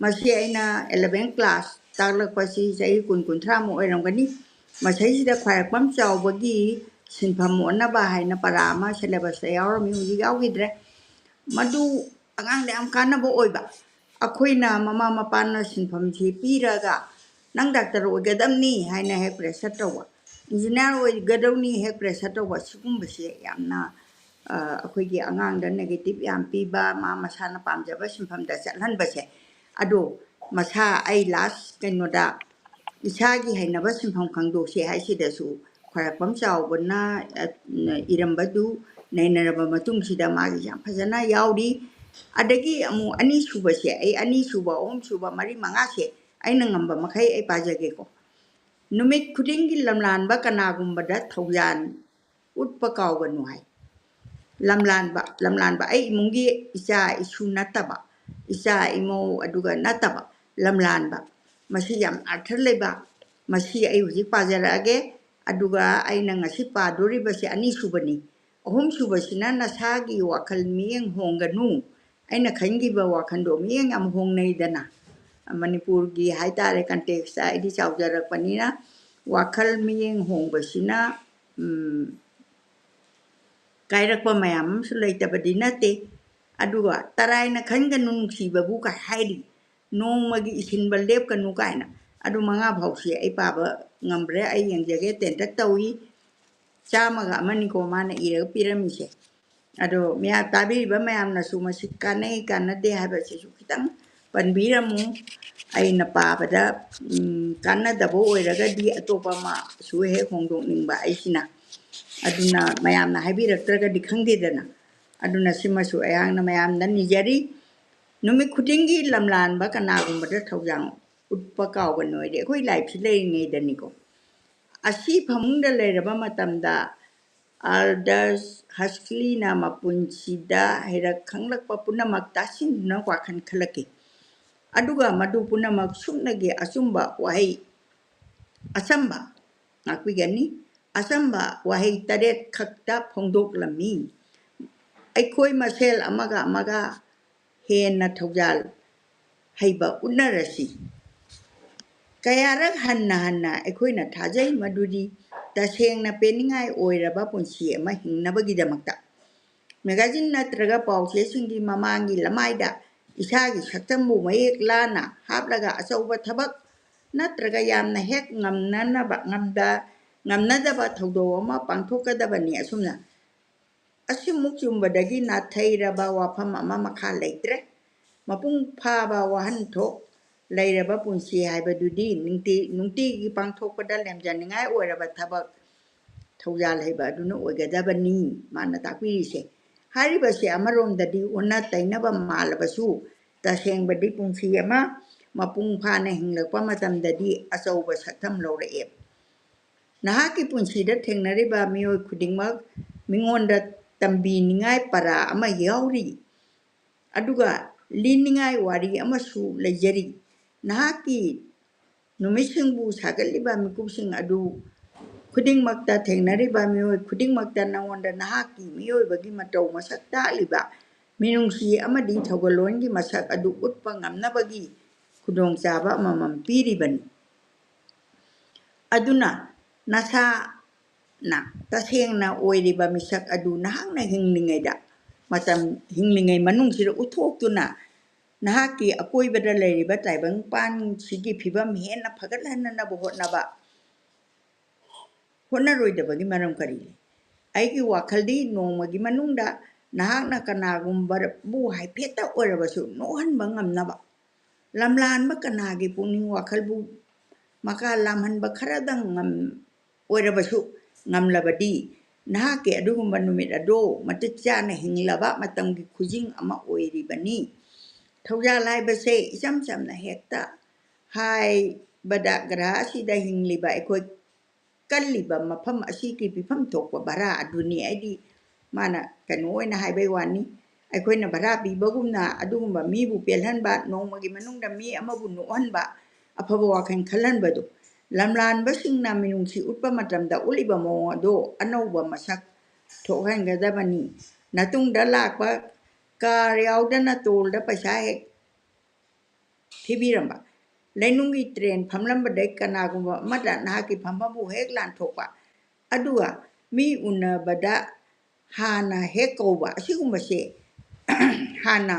ꯃꯁꯤ ꯑꯩꯅ eleven class ꯇꯥꯛꯂꯛꯄꯁꯤ ꯆꯍꯤ ꯀꯨꯟ, ꯀꯨꯟꯊ꯭ꯔꯥꯃꯨꯛ ꯑꯣꯏꯔꯝꯒꯅꯤ꯫ ꯃꯁꯩꯁꯤꯗ ꯈ꯭ꯋꯥꯏꯔꯥꯛꯄꯝ ꯆꯥꯎꯕꯒꯤ ꯁꯤꯟꯐꯝ ꯑꯣꯟꯅꯕ ꯍꯥꯏꯅ ꯄꯔꯥ ꯑꯃ syllabus ꯇ ꯌꯥꯎꯔꯝꯃꯤ, ꯍꯧꯖꯤꯛ ꯌꯥꯎꯈꯤꯗ꯭ꯔꯦ꯫ ꯃꯗꯨ ꯑꯉꯥꯡꯗ ꯌꯥꯝ ꯀꯥꯟꯅꯕ ꯑꯣꯏꯕ꯫ ꯑꯩꯈꯣꯏꯅ ꯃꯃꯥ ꯃꯄꯥꯅ ꯁꯤꯟꯐꯝꯁꯤ ꯄꯤꯔꯒ, "ꯅꯪ doctor ꯑꯣꯏꯒꯗꯕꯅꯤ" ꯍꯥꯏꯅ ꯍꯦꯛ pressure ꯇꯧꯕ, "engineer ꯑꯣꯏꯒꯗꯧꯅꯤ" ꯍꯦꯛ pressure ꯇꯧꯕ, ꯁꯤꯒꯨꯝꯕꯁꯦ ꯌꯥꯝꯅ, ꯑ, ꯑꯩꯈꯣꯏꯒꯤ ꯑꯉꯥꯡꯗ negative ꯌꯥꯝ ꯄꯤꯕ, ꯃꯥ ꯃꯁꯥꯅ ꯄꯥꯝꯖꯕ ꯁꯤꯟꯐꯝꯗ ꯆꯠꯍꯟꯕꯁꯦ꯫ ꯑꯗꯣ ꯃꯁꯥ ꯑꯩ last ꯀꯩꯅꯣꯗ "ꯏꯁꯥꯒꯤ ꯍꯩꯅꯕ ꯁꯤꯟꯐꯝ ꯈꯪꯗꯣꯛꯁꯤ" ꯍꯥꯏꯁꯤꯗꯁꯨ ꯈ꯭ꯋꯥꯏꯔꯥꯛꯄꯝ ꯆꯥꯎꯕꯅ, ꯑ, ꯏꯔꯝꯕꯗꯨ ꯅꯩꯅꯔꯕ ꯃꯇꯨꯡꯁꯤꯗ ꯃꯥꯒꯤ ꯌꯥꯝ ꯐꯖꯅ ꯌꯥꯎꯔꯤ꯫ ꯑꯗꯒꯤ ꯑꯃꯨꯛ ꯑꯅꯤꯁꯨꯕꯁꯦ, ꯑꯩ ꯑꯅꯤꯁꯨꯕ, ꯑꯍꯨꯝꯁꯨꯕ, ꯃꯔꯤ, ꯃꯉꯥꯁꯦ ꯑꯩꯅ ꯉꯝꯕ ꯃꯈꯩ ꯑꯩ ꯄꯥꯖꯒꯦꯀꯣ꯫ ꯅꯨꯃꯤꯠ ꯈꯨꯗꯤꯡꯒꯤ ꯂꯝꯂꯥꯟꯕ ꯀꯅꯥꯒꯨꯝꯕꯗ ꯊꯧꯖꯥꯟ ꯎꯠꯄ ꯀꯥꯎꯒꯅꯨ ꯍꯥꯏ꯫ ꯂꯝꯂꯥꯟꯕ, ꯂꯝꯂꯥꯟꯕ, ꯑꯩ ꯏꯃꯨꯡꯒꯤ ꯏꯆꯥ ꯏꯁꯨ ꯅꯠꯇꯕ, ꯏꯆꯥ ꯏꯃꯧ ꯑꯗꯨꯒ ꯅꯠꯇꯕ, ꯂꯝꯂꯥꯟꯕ꯫ ꯃꯁꯤ ꯌꯥꯝ ꯑꯔꯊ ꯂꯩꯕ, ꯃꯁꯤ ꯑꯩ ꯍꯧꯖꯤꯛ ꯄꯥꯖꯔꯛꯑꯒꯦ, ꯑꯗꯨꯒ ꯑꯩꯅ ꯉꯁꯤ ꯄꯥꯗꯣꯔꯤꯕꯁꯤ ꯑꯅꯤꯁꯨꯕꯅꯤ꯫ ꯑꯍꯨꯝꯁꯨꯕꯁꯤꯅ ꯅꯁꯥꯒꯤ ꯋꯥꯈꯜ ꯃꯤꯠꯌꯦꯡ ꯍꯣꯡꯒꯅꯨ꯫ ꯑꯩꯅ ꯈꯟꯈꯤꯕ ꯋꯥꯈꯜꯗꯣ ꯃꯤꯠꯌꯦꯡ ꯌꯥꯝ ꯍꯣꯡꯅꯩꯗꯅ꯫ ꯃꯅꯤꯄꯨꯔꯒꯤ ꯍꯥꯏꯇꯥꯔꯦ context ꯇ ꯑꯩꯗꯤ ꯆꯥꯎꯖꯔꯛꯄꯅꯤꯅ ꯋꯥꯈꯜ ꯃꯤꯠꯌꯦꯡ ꯍꯣꯡꯕꯁꯤꯅ, ꯎꯝ, ꯀꯥꯏꯔꯛꯄ ꯃꯌꯥꯝ ꯑꯃꯁꯨ ꯂꯩꯇꯕꯗꯤ ꯅꯠꯇꯦ꯫ ꯑꯗꯨꯒ ꯇꯔꯥꯏꯅ ꯈꯟꯒꯅꯨ ꯅꯨꯡꯁꯤꯕꯕꯨ ꯀꯥꯏ ꯍꯥꯏꯔꯤ, ꯅꯣꯡꯃꯒꯤ ꯏꯁꯤꯟꯕ ꯂꯦꯞꯀꯅꯨ ꯀꯥꯏꯅ꯫ ꯑꯗꯨ ꯃꯉꯥ ꯐꯥꯎꯁꯤ ꯑꯩ ꯄꯥꯕ ꯉꯝꯕ꯭ꯔꯦ, ꯑꯩ ꯌꯦꯡꯖꯒꯦ, ꯇꯦꯟꯇꯛ ꯇꯧꯏ꯫ ꯆꯥꯝꯃꯒ ꯑꯃꯅꯤꯀꯣ ꯃꯥꯅ ꯏꯔꯒ ꯄꯤꯔꯝꯃꯤꯁꯦ꯫ ꯑꯗꯣ ꯃꯌꯥꯝ ꯇꯥꯕꯤꯔꯤꯕ ꯃꯌꯥꯝꯅꯁꯨ ꯃꯁꯤ ꯀꯥꯟꯅꯩ ꯀꯥꯟꯅꯗꯦ ꯍꯥꯏꯕꯁꯤꯁꯨ ꯈꯤꯇꯪ ꯄꯟꯕꯤꯔꯝꯃꯨ꯫ ꯑꯩꯅ ꯄꯥꯕꯗ, ꯎꯝ, ꯀꯥꯟꯅꯗꯕ ꯑꯣꯏꯔꯒꯗꯤ ꯑꯇꯣꯞꯄ ꯑꯃꯁꯨ ꯍꯦꯛ ꯍꯣꯡꯗꯣꯛꯅꯤꯡꯕ ꯑꯩꯁꯤꯅ꯫ ꯑꯗꯨꯅ ꯃꯌꯥꯝꯅ ꯍꯥꯏꯕꯤꯔꯛꯇ꯭ꯔꯒꯗꯤ ꯈꯪꯗꯦꯗꯅ꯫ ꯑꯗꯨꯅ ꯁꯤꯃꯁꯨ ꯑꯩꯍꯥꯛꯅ ꯃꯌꯥꯝꯗ ꯅꯤꯖꯔꯤ꯫ ꯅꯨꯃꯤꯠ ꯈꯨꯗꯤꯡꯒꯤ ꯂꯝꯂꯥꯟꯕ ꯀꯅꯥꯒꯨꯝꯕꯗ ꯊꯧꯖꯥꯜ ꯎꯠꯄ ꯀꯥꯎꯕ ꯅꯣꯏꯔꯦ꯫ ꯑꯩꯈꯣꯏ life ꯁꯤ ꯂꯩꯔꯤꯉꯩꯗꯅꯤꯀꯣ꯫ ꯑꯁꯤ ꯐꯃꯨꯡꯗ ꯂꯩꯔꯕ ꯃꯇꯝꯗ Aldous Huxleyꯅ ꯃꯄꯨꯟꯁꯤꯗ ꯍꯩꯔꯛ ꯈꯪꯂꯛꯄ ꯄꯨꯝꯅꯃꯛ ꯇꯥꯁꯤꯟꯗꯨꯅ ꯋꯥꯈꯜ ꯈꯜꯂꯛꯈꯤ꯫ ꯑꯗꯨꯒ ꯃꯗꯨ ꯄꯨꯝꯅꯃꯛ ꯁꯨꯞꯅꯒꯤ ꯑꯆꯨꯝꯕ ꯋꯥꯍꯩ, ꯑꯆꯝꯕ, ꯉꯥꯛꯄꯤꯒꯅꯤ, ꯑꯆꯝꯕ ꯋꯥꯍꯩ ꯇꯔꯦꯠ ꯈꯛꯇ ꯐꯣꯡꯗꯣꯛꯂꯝꯃꯤ꯫ ꯑꯩꯈꯣꯏ ꯃꯁꯦꯜ ꯑꯃꯒ ꯑꯃꯒ ꯍꯦꯟꯅ ꯊꯧꯖꯥꯜ ꯍꯩꯕ ꯎꯠꯅꯔꯁꯤ꯫ ꯀꯌꯥꯔꯛ ꯍꯟꯅ ꯍꯟꯅ ꯑꯩꯈꯣꯏꯅ ꯊꯥꯖꯩ ꯃꯗꯨꯗꯤ ꯇꯁꯦꯡꯅ ꯄꯦꯟꯅꯤꯡꯉꯥꯏ ꯑꯣꯏꯔꯕ ꯄꯨꯟꯁꯤ ꯑꯃ ꯍꯤꯡꯅꯕꯒꯤꯗꯃꯛꯇ꯫ Magazine ꯅꯠꯇ꯭ꯔꯒ ꯄꯥꯎꯆꯦꯁꯤꯡꯒꯤ ꯃꯃꯥꯡꯒꯤ ꯂꯃꯥꯏꯗ ꯏꯁꯥꯒꯤ ꯁꯛꯇꯝꯕꯨ ꯃꯌꯦꯛ ꯂꯥꯅ ꯍꯥꯞꯂꯒ ꯑꯆꯧꯕ ꯊꯕꯛ ꯅꯠꯇ꯭ꯔꯒ ꯌꯥꯝꯅ ꯍꯦꯛ ꯉꯝꯅꯅꯕ, ꯉꯝꯗ-, ꯉꯝꯅꯗꯕ ꯊꯧꯗꯣꯛ ꯑꯃ ꯄꯥꯡꯊꯣꯛꯀꯗꯕꯅꯤ꯫ ꯑꯁꯨꯝꯅ ꯑꯁꯤꯃꯨꯛ ꯆꯨꯝꯕꯗꯒꯤ ꯅꯥꯊꯩꯔꯕ ꯋꯥꯐꯝ ꯑꯃ ꯃꯈꯥ ꯂꯩꯇ꯭ꯔꯦ꯫ ꯃꯄꯨꯡ ꯐꯥꯕ ꯋꯥꯍꯟꯊꯣꯛ ꯂꯩꯔꯕ ꯄꯨꯟꯁꯤ ꯍꯥꯏꯕꯗꯨꯗꯤ ꯅꯨꯡꯇꯤ-, ꯅꯨꯡꯇꯤꯒꯤ ꯄꯥꯡꯊꯣꯛꯄꯗ ꯂꯦꯝꯖꯅꯤꯡꯉꯥꯏ ꯑꯣꯏꯔꯕ ꯊꯕꯛ ꯊꯧꯖꯥꯜ ꯍꯩꯕ ꯑꯗꯨꯅ ꯑꯣꯏꯒꯗꯕꯅꯤ ꯃꯥꯅ ꯇꯥꯛꯄꯤꯔꯤꯁꯦ꯫ ꯍꯥꯏꯔꯤꯕꯁꯦ ꯑꯃꯔꯣꯝꯗꯗꯤ ꯑꯣꯟꯅ ꯇꯩꯅꯕ ꯃꯥꯜꯂꯕꯁꯨ, ꯇꯁꯦꯡꯕꯗꯤ ꯄꯨꯟꯁꯤ ꯑꯃ ꯃꯄꯨꯡ ꯐꯥꯅ ꯍꯤꯡꯂꯛꯄ ꯃꯇꯝꯗꯗꯤ ꯑꯆꯧꯕ ꯁꯛꯇꯝ ꯂꯧꯔꯛꯑꯦ꯫ ꯅꯍꯥꯛꯀꯤ ꯄꯨꯟꯁꯤꯗ ꯊꯦꯡꯅꯔꯤꯕ ꯃꯤꯑꯣꯏ ꯈꯨꯗꯤꯡꯃꯛ ꯃꯤꯉꯣꯟꯗ ꯇꯝꯕꯤꯅꯤꯡꯉꯥꯏ ꯄꯔꯥ ꯑꯃ ꯌꯥꯎꯔꯤ, ꯑꯗꯨꯒ ꯂꯤꯅꯤꯡꯉꯥꯏ ꯋꯥꯔꯤ ꯑꯃꯁꯨ ꯂꯩꯖꯔꯤ꯫ ꯅꯍꯥꯛꯀꯤ ꯅꯨꯃꯤꯠꯁꯤꯡꯕꯨ ꯁꯥꯒꯠꯂꯤꯕ ꯃꯤꯀꯨꯞꯁꯤꯡ ꯑꯗꯨ ꯈꯨꯗꯤꯡꯃꯛꯇ ꯊꯦꯡꯅꯔꯤꯕ ꯃꯤꯑꯣꯏ ꯈꯨꯗꯤꯡꯃꯛꯇ ꯅꯉꯣꯟꯗ ꯅꯍꯥꯛꯀꯤ ꯃꯤꯑꯣꯏꯕꯒꯤ ꯃꯇꯧ ꯃꯁꯛ ꯇꯥꯛꯂꯤꯕ ꯃꯤꯅꯨꯡꯁꯤ ꯑꯃꯗꯤ ꯊꯧꯒꯜꯂꯣꯟꯒꯤ ꯃꯁꯛ ꯑꯗꯨ ꯎꯠꯄ ꯉꯝꯅꯕꯒꯤ ꯈꯨꯗꯣꯡꯆꯥꯕ ꯑꯃꯃꯝ ꯄꯤꯔꯤꯕꯅꯤ꯫ ꯑꯗꯨꯅ ꯅꯁꯥꯅ ꯇꯁꯦꯡꯅ ꯑꯣꯏꯔꯤꯕ ꯃꯤꯁꯛ ꯑꯗꯨ ꯅꯍꯥꯛꯅ ꯍꯤꯡꯂꯤꯉꯩꯗ, ꯃꯇꯝ ꯍꯤꯡꯂꯤꯉꯩ ꯃꯅꯨꯡꯁꯤꯗ ꯎꯠꯊꯣꯛꯇꯨꯅ ꯅꯍꯥꯛꯀꯤ ꯑꯀꯣꯏꯕꯗ ꯂꯩꯔꯤꯕ ꯇꯥꯏꯕꯪꯄꯥꯟꯁꯤꯒꯤ ꯐꯤꯕꯝ ꯍꯦꯟꯅ ꯐꯒꯠꯍꯟꯅꯅꯕ ꯍꯣꯠꯅꯕ ꯍꯣꯠꯅꯔꯣꯏꯗꯕꯒꯤ ꯃꯔꯝ ꯀꯔꯤ ꯂꯩ? ꯑꯩꯒꯤ ꯋꯥꯈꯜꯗꯤ ꯅꯣꯡꯃꯒꯤ ꯃꯅꯨꯡꯗ ꯅꯍꯥꯛꯅ ꯀꯅꯥꯒꯨꯝꯕꯕꯨ ꯍꯥꯏꯐꯦꯠꯇ ꯑꯣꯏꯔꯕꯁꯨ ꯅꯣꯛꯍꯟꯕ ꯉꯝꯅꯕ, ꯂꯝꯂꯥꯟꯕ ꯀꯅꯥꯒꯤ ꯄꯨꯛꯅꯤꯡ ꯋꯥꯈꯜꯕꯨ ꯃꯀꯥ ꯂꯥꯝꯍꯟꯕ ꯈꯔꯗꯪ ꯉꯝ-, ꯑꯣꯏꯔꯕꯁꯨ ꯉꯝꯂꯕꯗꯤ, ꯅꯍꯥꯛꯀꯤ ꯑꯗꯨꯒꯨꯝꯕ ꯅꯨꯃꯤꯠ ꯑꯗꯨ ꯃꯇꯤꯛ ꯆꯥꯅ ꯍꯤꯡꯂꯕ ꯃꯇꯝꯒꯤ ꯈꯨꯖꯤꯡ ꯑꯃ ꯑꯣꯏꯔꯤꯕꯅꯤ꯫ ꯊꯧꯖꯥꯜ ꯍꯥꯏꯕꯁꯦ ꯏꯆꯝ ꯆꯝꯅ ꯍꯦꯛꯇ ꯍꯥꯏꯕꯗ, ꯒ꯭ꯔꯍ ꯑꯁꯤꯗ ꯍꯤꯡꯂꯤꯕ ꯑꯩꯈꯣꯏ ꯀꯜꯂꯤꯕ ꯃꯐꯝ ꯑꯁꯤꯒꯤ ꯄꯤꯐꯝ ꯊꯣꯛꯄ ꯚꯔꯥ ꯑꯗꯨꯅꯤ꯫ ꯑꯩꯗꯤ ꯃꯥꯅ ꯀꯩꯅꯣ ꯑꯣꯏꯅ ꯍꯥꯏꯕꯩ ꯋꯥꯅꯤ꯫ ꯑꯩꯈꯣꯏꯅ ꯚꯔꯥ ꯄꯤꯕꯒꯨꯝꯅ ꯑꯗꯨꯒꯨꯝꯕ ꯃꯤꯕꯨ ꯄꯦꯜꯍꯟꯕ, ꯅꯣꯡꯃꯒꯤ ꯃꯅꯨꯡꯗ ꯃꯤ ꯑꯃꯕꯨ ꯅꯣꯛꯍꯟꯕ, ꯑꯐꯕ ꯋꯥꯈꯜ ꯈꯜꯍꯟꯕꯗꯨ꯫ ꯂꯝꯂꯥꯟꯕꯁꯤꯡꯅ ꯃꯤꯅꯨꯡꯁꯤ ꯎꯠꯄ ꯃꯇꯝꯗ ꯎꯠꯂꯤꯕ ꯃꯑꯣꯡ ꯑꯗꯨ ꯑꯅꯧꯕ ꯃꯁꯛ ꯊꯣꯛꯍꯟꯒꯗꯕꯅꯤ꯫ ꯃꯇꯨꯡꯗ ꯂꯥꯛꯄ ꯀꯥꯔ ꯌꯥꯎꯗꯅ ꯇꯣꯜꯗ ꯄꯩꯁꯥ ꯍꯦꯛ ꯊꯤꯕꯤꯔꯝꯕ, ꯂꯩꯅꯨꯡꯒꯤ ꯇ꯭ꯔꯦꯟ ꯐꯝꯂꯝꯕꯗꯩ ꯀꯅꯥꯒꯨꯝꯕ ꯑꯃꯗ ꯅꯍꯥꯛꯀꯤ ꯐꯝꯐꯝꯕꯨ ꯍꯦꯛ ꯂꯥꯟꯊꯣꯛꯄ, ꯑꯗꯨꯒ ꯃꯤ ꯎꯅꯕꯗ ꯍꯥꯟꯅ ꯍꯦꯛ ꯀꯧꯕ, ꯑꯁꯤꯒꯨꯝꯕꯁꯦ ꯍꯥꯟꯅ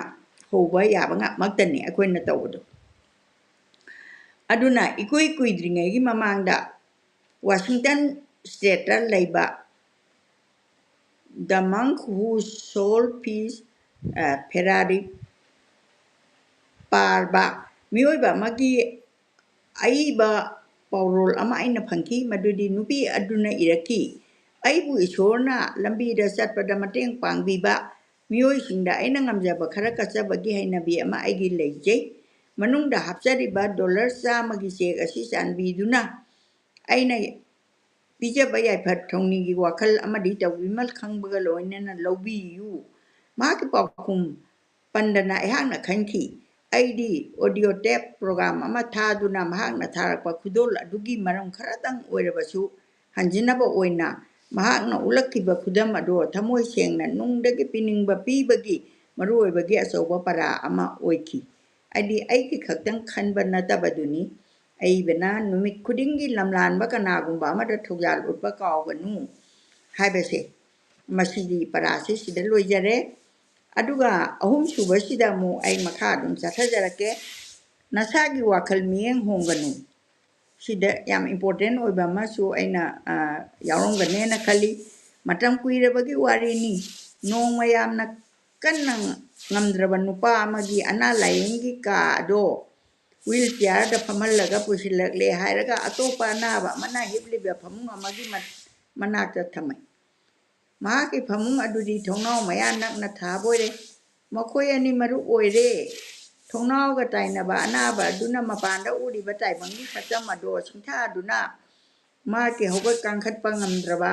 ꯍꯧꯕ ꯌꯥꯕ ꯉꯥꯛꯃꯛꯇꯅꯤ ꯑꯩꯈꯣꯏꯅ ꯇꯧꯕꯗꯣ꯫ ꯑꯗꯨꯅ ꯏꯀꯨꯏ ꯀꯨꯏꯗ꯭ꯔꯤꯉꯩꯒꯤ ꯃꯃꯥꯡꯗ ꯋꯥꯁꯤꯡꯇꯟ ꯁ꯭ꯇꯦꯠꯇ ꯂꯩꯕ The Monk Who Sold Peace, ꯑ, Ferrari ꯄꯥꯔꯕ ꯃꯤꯑꯣꯏꯕ ꯑꯃꯒꯤ ꯑꯏꯕ ꯄꯥꯎꯔꯣꯜ ꯑꯃ ꯑꯩꯅ ꯐꯪꯈꯤ꯫ ꯃꯗꯨꯗꯤ ꯅꯨꯄꯤ ꯑꯗꯨꯅ ꯏꯔꯛꯈꯤ, ꯑꯩꯕꯨ ꯏꯁꯣꯔꯅ ꯂꯝꯕꯤꯗ ꯆꯠꯄꯗ ꯃꯇꯦꯡ ꯄꯥꯡꯕꯤꯕ ꯃꯤꯑꯣꯏꯁꯤꯡꯗ ꯑꯩꯅ ꯉꯝꯖꯕ ꯈꯔ ꯀꯠꯆꯕꯒꯤ ꯍꯩꯅꯕꯤ ꯑꯃ ꯑꯩꯒꯤ ꯂꯩꯖꯩ꯫ ꯃꯅꯨꯡꯗ ꯍꯥꯞꯆꯔꯤꯕ ꯗꯣꯂꯔ ꯆꯥꯝꯃꯒꯤ ꯆꯦꯛ ꯑꯁꯤ ꯆꯥꯟꯕꯤꯗꯨꯅ ꯑꯩꯅ ꯄꯤꯖꯕ ꯌꯥꯏꯐ ꯊꯧꯅꯤꯒꯤ ꯋꯥꯈꯜ ꯑꯃꯗꯤ ꯇꯧꯕꯤꯃꯜ ꯈꯪꯕꯒ ꯂꯣꯏꯅꯅ ꯂꯧꯕꯤꯌꯨ꯫ ꯃꯍꯥꯛꯀꯤ ꯄꯥꯎꯈꯨꯝ ꯄꯟꯗꯅ ꯑꯩꯍꯥꯛꯅ ꯈꯟꯈꯤ꯫ ꯑꯩꯗꯤ ꯑꯣꯗꯤꯑꯣ ꯇꯦꯞ ꯄ꯭ꯔꯣꯒ꯭ꯔꯥꯝ ꯑꯃ ꯊꯥꯗꯨꯅ ꯃꯍꯥꯛꯅ ꯊꯥꯔꯛꯄ ꯈꯨꯗꯣꯜ ꯑꯗꯨꯒꯤ ꯃꯔꯝ ꯈꯔꯗꯪ ꯑꯣꯏꯔꯕꯁꯨ ꯍꯟꯖꯤꯟꯅꯕ ꯑꯣꯏꯅ ꯃꯍꯥꯛꯅ ꯎꯠꯂꯛꯈꯤꯕ ꯈꯨꯗꯝ ꯑꯗꯣ ꯊꯃꯣꯏ ꯁꯦꯡꯅ ꯅꯨꯡꯗꯒꯤ ꯄꯤꯅꯤꯡꯕ ꯄꯤꯕꯒꯤ ꯃꯔꯨꯑꯣꯏꯕꯒꯤ ꯑꯆꯧꯕ ꯄꯔꯥ ꯑꯃ ꯑꯣꯏꯈꯤ꯫ ꯍꯥꯏꯗꯤ ꯑꯩꯒꯤ ꯈꯛꯇꯪ ꯈꯟꯕ ꯅꯠꯇꯕꯗꯨꯅꯤ꯫ ꯑꯏꯕꯅ ꯅꯨꯃꯤꯠ ꯈꯨꯗꯤꯡꯒꯤ ꯂꯝꯂꯥꯟꯕ ꯀꯅꯥꯒꯨꯝꯕ ꯑꯃꯗ ꯊꯧꯖꯥꯜ ꯎꯠꯄ ꯀꯥꯎꯒꯅꯨ ꯍꯥꯏꯕꯁꯦ꯫ ꯃꯁꯤꯒꯤ ꯄꯔꯥꯁꯤ ꯁꯤꯗ ꯂꯣꯏꯖꯔꯦ꯫ ꯑꯗꯨꯒ ꯑꯍꯨꯝꯁꯨꯕꯁꯤꯗ ꯑꯃꯨꯛ ꯑꯩ ꯃꯈꯥ ꯑꯗꯨꯝ ꯆꯠꯊꯖꯔꯛꯀꯦ꯫ ꯅꯁꯥꯒꯤ ꯋꯥꯈꯜ ꯃꯤꯠꯌꯦꯡ ꯍꯣꯡꯒꯅꯨ꯫ ꯁꯤꯗ ꯌꯥꯝ ꯏꯝꯄꯣꯔꯇꯦꯟ ꯑꯣꯏꯕ ꯑꯃꯁꯨ ꯑꯩꯅ, ꯑ, ꯌꯥꯎꯔꯝꯒꯅꯦꯅ ꯈꯜꯂꯤ꯫ ꯃꯇꯝ ꯀꯨꯏꯔꯕꯒꯤ ꯋꯥꯔꯤꯅꯤ꯫ ꯅꯣꯡꯃ ꯌꯥꯝꯅ ꯀꯟꯅ ꯉꯝꯗ꯭ꯔꯕ ꯅꯨꯄꯥ ꯑꯃꯒꯤ ꯑꯅꯥ ꯂꯥꯏꯌꯦꯡꯒꯤ ꯀꯥ ꯑꯗꯣ ꯋꯤꯜ ꯆꯤꯌꯥꯔꯗ ꯐꯝꯍꯜꯂꯒ ꯄꯨꯁꯤꯜꯂꯛꯂꯦ ꯍꯥꯏꯔꯒ ꯑꯇꯣꯞꯄ ꯑꯅꯥꯕ ꯑꯃꯅ ꯍꯤꯞꯂꯤꯕ ꯐꯃꯨꯡ ꯑꯃꯒꯤ ꯃ-, ꯃꯅꯥꯛꯇ ꯊꯝꯃꯤ꯫ ꯃꯍꯥꯛꯀꯤ ꯐꯃꯨꯡ ꯑꯗꯨꯗꯤ ꯊꯣꯡꯅꯥꯎ ꯃꯌꯥ ꯅꯛꯅ ꯊꯥꯕ ꯑꯣꯏꯔꯦ꯫ ꯃꯈꯣꯏ ꯑꯅꯤ ꯃꯔꯨꯞ ꯑꯣꯏꯔꯦ꯫ ꯊꯣꯡꯅꯥꯎꯒ ꯇꯥꯏꯅꯕ ꯑꯅꯥꯕ ꯑꯗꯨꯅ ꯃꯄꯥꯟꯗ ꯎꯔꯤꯕ ꯇꯥꯏꯕꯪꯒꯤ ꯁꯛꯇꯝ ꯑꯗꯣ ꯁꯤꯡꯊꯥꯗꯨꯅ ꯃꯍꯥꯛꯀꯤ ꯍꯧꯒꯠ ꯀꯥꯡꯈꯠꯄ ꯉꯝꯗ꯭ꯔꯕ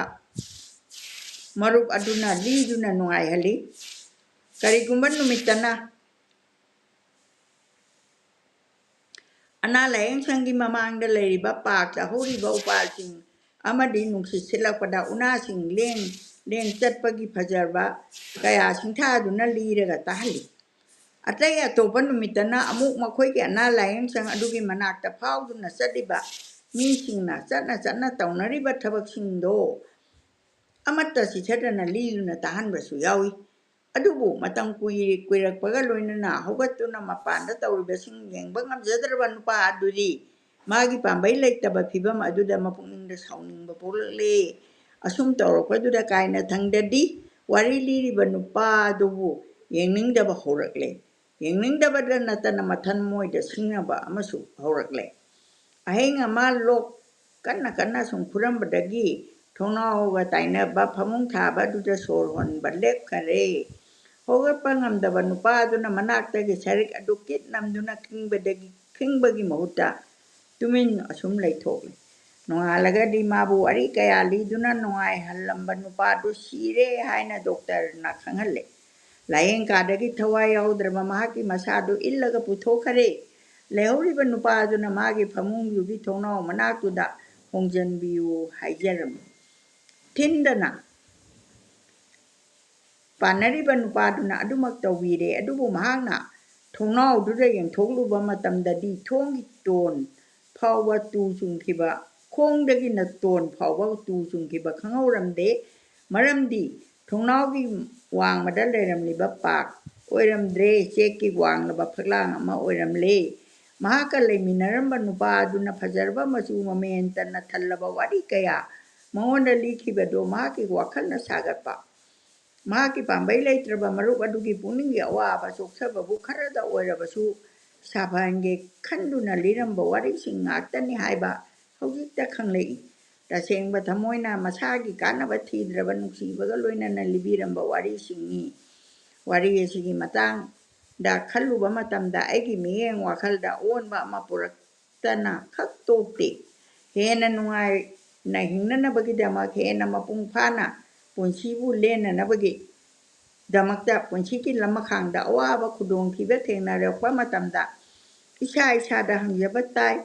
ꯃꯔꯨꯞ ꯑꯗꯨꯅ ꯂꯤꯗꯨꯅ ꯅꯨꯡꯉꯥꯏꯍꯜꯂꯤ꯫ ꯀꯔꯤꯒꯨꯝꯕ ꯅꯨꯃꯤꯠꯇꯅ ꯑꯅꯥ ꯂꯥꯏꯌꯦꯡ ꯁꯪꯒꯤ ꯃꯃꯥꯡꯗ ꯂꯩꯔꯤꯕ ꯄꯥꯔꯛꯇ ꯍꯧꯔꯤꯕ ꯎꯄꯥꯜꯁꯤꯡ ꯑꯃꯗꯤ ꯅꯨꯡꯁꯤꯠ ꯁꯤꯠꯂꯛꯄꯗ ꯎꯅꯥꯁꯤꯡ ꯂꯦꯡ ꯂꯦꯡ ꯆꯠꯄꯒꯤ ꯐꯖꯕ ꯀꯌꯥ ꯁꯤꯡꯊꯥꯗꯨꯅ ꯂꯤꯔꯒ ꯇꯥꯍꯜꯂꯤ꯫ ꯑꯇꯩ ꯑꯇꯣꯞꯄ ꯅꯨꯃꯤꯠꯇꯅ ꯑꯃꯨꯛ ꯃꯈꯣꯏꯒꯤ ꯑꯅꯥ ꯂꯥꯏꯌꯦꯡ ꯁꯪ ꯑꯗꯨꯒꯤ ꯃꯅꯥꯛꯇ ꯐꯥꯎꯗꯨꯅ ꯆꯠꯂꯤꯕ ꯃꯤꯁꯤꯡꯅ ꯆꯠꯅ ꯆꯠꯅ ꯇꯧꯅꯔꯤꯕ ꯊꯕꯛꯁꯤꯡꯗꯣ ꯑꯃꯠꯇ ꯆꯤꯊꯗꯅ ꯂꯤꯗꯨꯅ ꯇꯥꯍꯟꯕꯁꯨ ꯌꯥꯎꯏ꯫ ꯑꯗꯨꯕꯨ ꯃꯇꯝ ꯀꯨꯏ-, ꯀꯨꯏꯔꯛꯄꯒ ꯂꯣꯏꯅꯅ ꯍꯧꯒꯠꯇꯨꯅ ꯃꯄꯥꯟꯗ ꯇꯧꯔꯤꯕꯁꯤꯡ ꯌꯦꯡꯕ ꯉꯝꯖꯗ꯭ꯔꯕ ꯅꯨꯄꯥ ꯑꯗꯨꯗꯤ ꯃꯥꯒꯤ ꯄꯥꯝꯕꯩ ꯂꯩꯇꯕ ꯐꯤꯕꯝ ꯑꯗꯨꯗ ꯃꯄꯨꯛꯅꯤꯡꯗ ꯁꯥꯎꯅꯤꯡꯕ ꯄꯣꯛꯂꯛꯂꯦ꯫ ꯑꯁꯨꯝ ꯇꯧꯔꯛꯄꯗꯨꯗ ꯀꯥꯏꯅꯊꯪꯗꯗꯤ ꯋꯥꯔꯤ ꯂꯤꯔꯤꯕ ꯅꯨꯄꯥ ꯑꯗꯨꯕꯨ ꯌꯦꯡꯅꯤꯡꯗꯕ ꯍꯧꯔꯛꯂꯦ꯫ ꯌꯦꯡꯅꯤꯡꯗꯕꯗ ꯅꯠꯇꯅ ꯃꯊꯟ ꯃꯣꯏꯗ ꯁꯤꯡꯅꯕ ꯑꯃꯁꯨ ꯍꯧꯔꯛꯂꯦ꯫ ꯑꯍꯤꯡ ꯑꯃ ꯂꯣꯛ ꯀꯟꯅ ꯀꯟꯅ ꯁꯨꯝ ꯈꯨꯔꯝꯕꯗꯒꯤ ꯊꯣꯡꯅꯥꯎꯒ ꯇꯥꯏꯅꯕ ꯐꯃꯨꯡ ꯊꯥꯕ ꯑꯗꯨꯗ ꯁꯣꯔ ꯍꯣꯟꯕ ꯂꯦꯞꯈꯔꯦ꯫ ꯍꯧꯒꯠꯄ ꯉꯝꯗꯕ ꯅꯨꯄꯥ ꯑꯗꯨꯅ ꯃꯅꯥꯛꯇꯒꯤ ꯁꯔꯤꯛ ꯑꯗꯨ ꯀꯤꯠ ꯅꯝꯗꯨꯅ ꯈꯤꯡꯕꯗꯒꯤ, ꯈꯤꯡꯕꯒꯤ ꯃꯍꯨꯠꯇ ꯇꯨꯃꯤꯟ ꯑꯁꯨꯝ ꯂꯩꯊꯣꯛꯂꯦ꯫ ꯅꯣꯡꯉꯥꯜꯂꯒꯗꯤ ꯃꯥꯕꯨ ꯋꯥꯔꯤ ꯀꯌꯥ ꯂꯤꯗꯨꯅ ꯅꯨꯡꯉꯥꯏꯍꯜꯂꯝꯕ ꯅꯨꯄꯥꯗꯨ ꯁꯤꯔꯦ ꯍꯥꯏꯅ ꯗꯣꯛꯇꯔꯅ ꯈꯪꯍꯜꯂꯦ꯫ ꯂꯥꯌꯦꯡ ꯀꯥꯗꯒꯤ ꯊꯋꯥꯏ ꯌꯥꯎꯗ꯭ꯔꯕ ꯃꯍꯥꯛꯀꯤ ꯃꯁꯥꯗꯨ ꯏꯜꯂꯒ ꯄꯨꯊꯣꯛꯈꯔꯦ꯫ ꯂꯩꯍꯧꯔꯤꯕ ꯅꯨꯄꯥ ꯑꯗꯨꯅ ꯃꯥꯒꯤ ꯐꯃꯨꯡꯗꯨꯒꯤ ꯊꯣꯡꯅꯥꯎ ꯃꯅꯥꯛꯇꯨꯗ ꯍꯣꯡꯖꯟꯕꯤꯌꯨ ꯍꯥꯏꯖꯔꯝꯃꯤ꯫ ꯊꯤꯟꯗꯅ ꯄꯥꯟꯅꯔꯤꯕ ꯅꯨꯄꯥꯗꯨꯅ ꯑꯗꯨꯃꯛ ꯇꯧꯕꯤꯔꯦ, ꯑꯗꯨꯕꯨ ꯃꯍꯥꯛꯅ ꯊꯣꯡꯅꯥꯎꯗꯨꯗ ꯌꯦꯡꯊꯣꯛꯂꯨꯕ ꯃꯇꯝꯗꯗꯤ ꯊꯣꯡꯒꯤ ꯇꯣꯟ ꯐꯥꯎꯕ ꯇꯨ ꯆꯨꯡꯈꯤꯕ, ꯈꯣꯡꯗꯒꯤꯅ ꯇꯣꯟ ꯐꯥꯎꯕ ꯇꯨ ꯆꯨꯡꯈꯤꯕ ꯈꯪꯍꯧꯔꯝꯗꯦ꯫ ꯃꯔꯝꯗꯤ ꯊꯣꯡꯅꯥꯎꯒꯤ ꯋꯥꯡꯃꯗ ꯂꯩꯔꯝꯂꯤꯕ ꯄꯥꯛ ꯑꯣꯏꯔꯝꯗ꯭ꯔꯦ, ꯆꯦꯛꯀꯤ ꯋꯥꯡꯂꯕ ꯐꯛꯂꯥꯡ ꯑꯃ ꯑꯣꯏꯔꯝꯂꯦ꯫ ꯃꯍꯥꯛꯀ ꯂꯩꯃꯤꯟꯅꯔꯝꯕ ꯅꯨꯄꯥ ꯑꯗꯨꯅ ꯐꯖꯔꯕ ꯃꯆꯨ ꯃꯃꯦꯟꯇꯅ ꯊꯜꯂꯕ ꯋꯥꯔꯤ ꯀꯌꯥ ꯃꯉꯣꯟꯗ ꯂꯤꯈꯤꯕꯗꯨ ꯃꯍꯥꯛꯀꯤ ꯋꯥꯈꯜꯅ ꯁꯥꯒꯠꯄ꯫ ꯃꯍꯥꯛꯀꯤ ꯄꯥꯝꯕꯩ ꯂꯩꯇ꯭ꯔꯕ ꯃꯔꯨꯞ ꯑꯗꯨꯒꯤ ꯄꯨꯛꯅꯤꯡꯒꯤ ꯑꯋꯥꯕ ꯆꯣꯛꯊꯕꯕꯨ ꯈꯔꯗ ꯑꯣꯏꯔꯕꯁꯨ ꯁꯥꯐꯍꯟꯒꯦ ꯈꯟꯗꯨꯅ ꯂꯤꯔꯝꯕ ꯋꯥꯔꯤꯁꯤꯡ ꯉꯥꯛꯇꯅꯤ ꯍꯥꯏꯕ ꯍꯧꯖꯤꯛꯇ ꯈꯪꯂꯛꯏ꯫ ꯇꯁꯦꯡꯕ ꯊꯃꯣꯏꯅ ꯃꯁꯥꯒꯤ ꯀꯥꯟꯅꯕ ꯊꯤꯗ꯭ꯔꯕ ꯅꯨꯡꯁꯤꯕꯒ ꯂꯣꯏꯅꯅ ꯂꯤꯕꯤꯔꯝꯕ ꯋꯥꯔꯤꯁꯤꯡꯅꯤ꯫ ꯋꯥꯔꯤ ꯑꯁꯤꯒꯤ ꯃꯇꯥꯡꯗ ꯈꯜꯂꯨꯕ ꯃꯇꯝꯗ ꯑꯩꯒꯤ ꯃꯤꯠꯌꯦꯡ ꯋꯥꯈꯜꯗ ꯑꯑꯣꯟꯕ ꯑꯃ ꯄꯨꯔꯛ ꯇꯅ ꯈꯛ ꯇꯣꯛꯇꯦ꯫ ꯍꯦꯟꯅ ꯅꯨꯡꯉꯥꯏꯅ ꯍꯤꯡꯅꯅꯕꯒꯤꯗꯃꯛ, ꯍꯦꯟꯅ ꯃꯄꯨꯡ ꯐꯥꯅ ꯄꯨꯟꯁꯤꯕꯨ ꯂꯦꯟꯅꯅꯕꯒꯤꯗꯃꯛꯇ ꯄꯨꯟꯁꯤꯒꯤ ꯂꯃꯈꯥꯡꯗ ꯑꯋꯥꯕ ꯈꯨꯗꯣꯡꯊꯤꯕ ꯊꯦꯡꯅꯔꯛꯄ ꯃꯇꯝꯗ ꯏꯁꯥ ꯏꯁꯥꯗ ꯍꯪꯖꯕ ꯇꯥꯏ,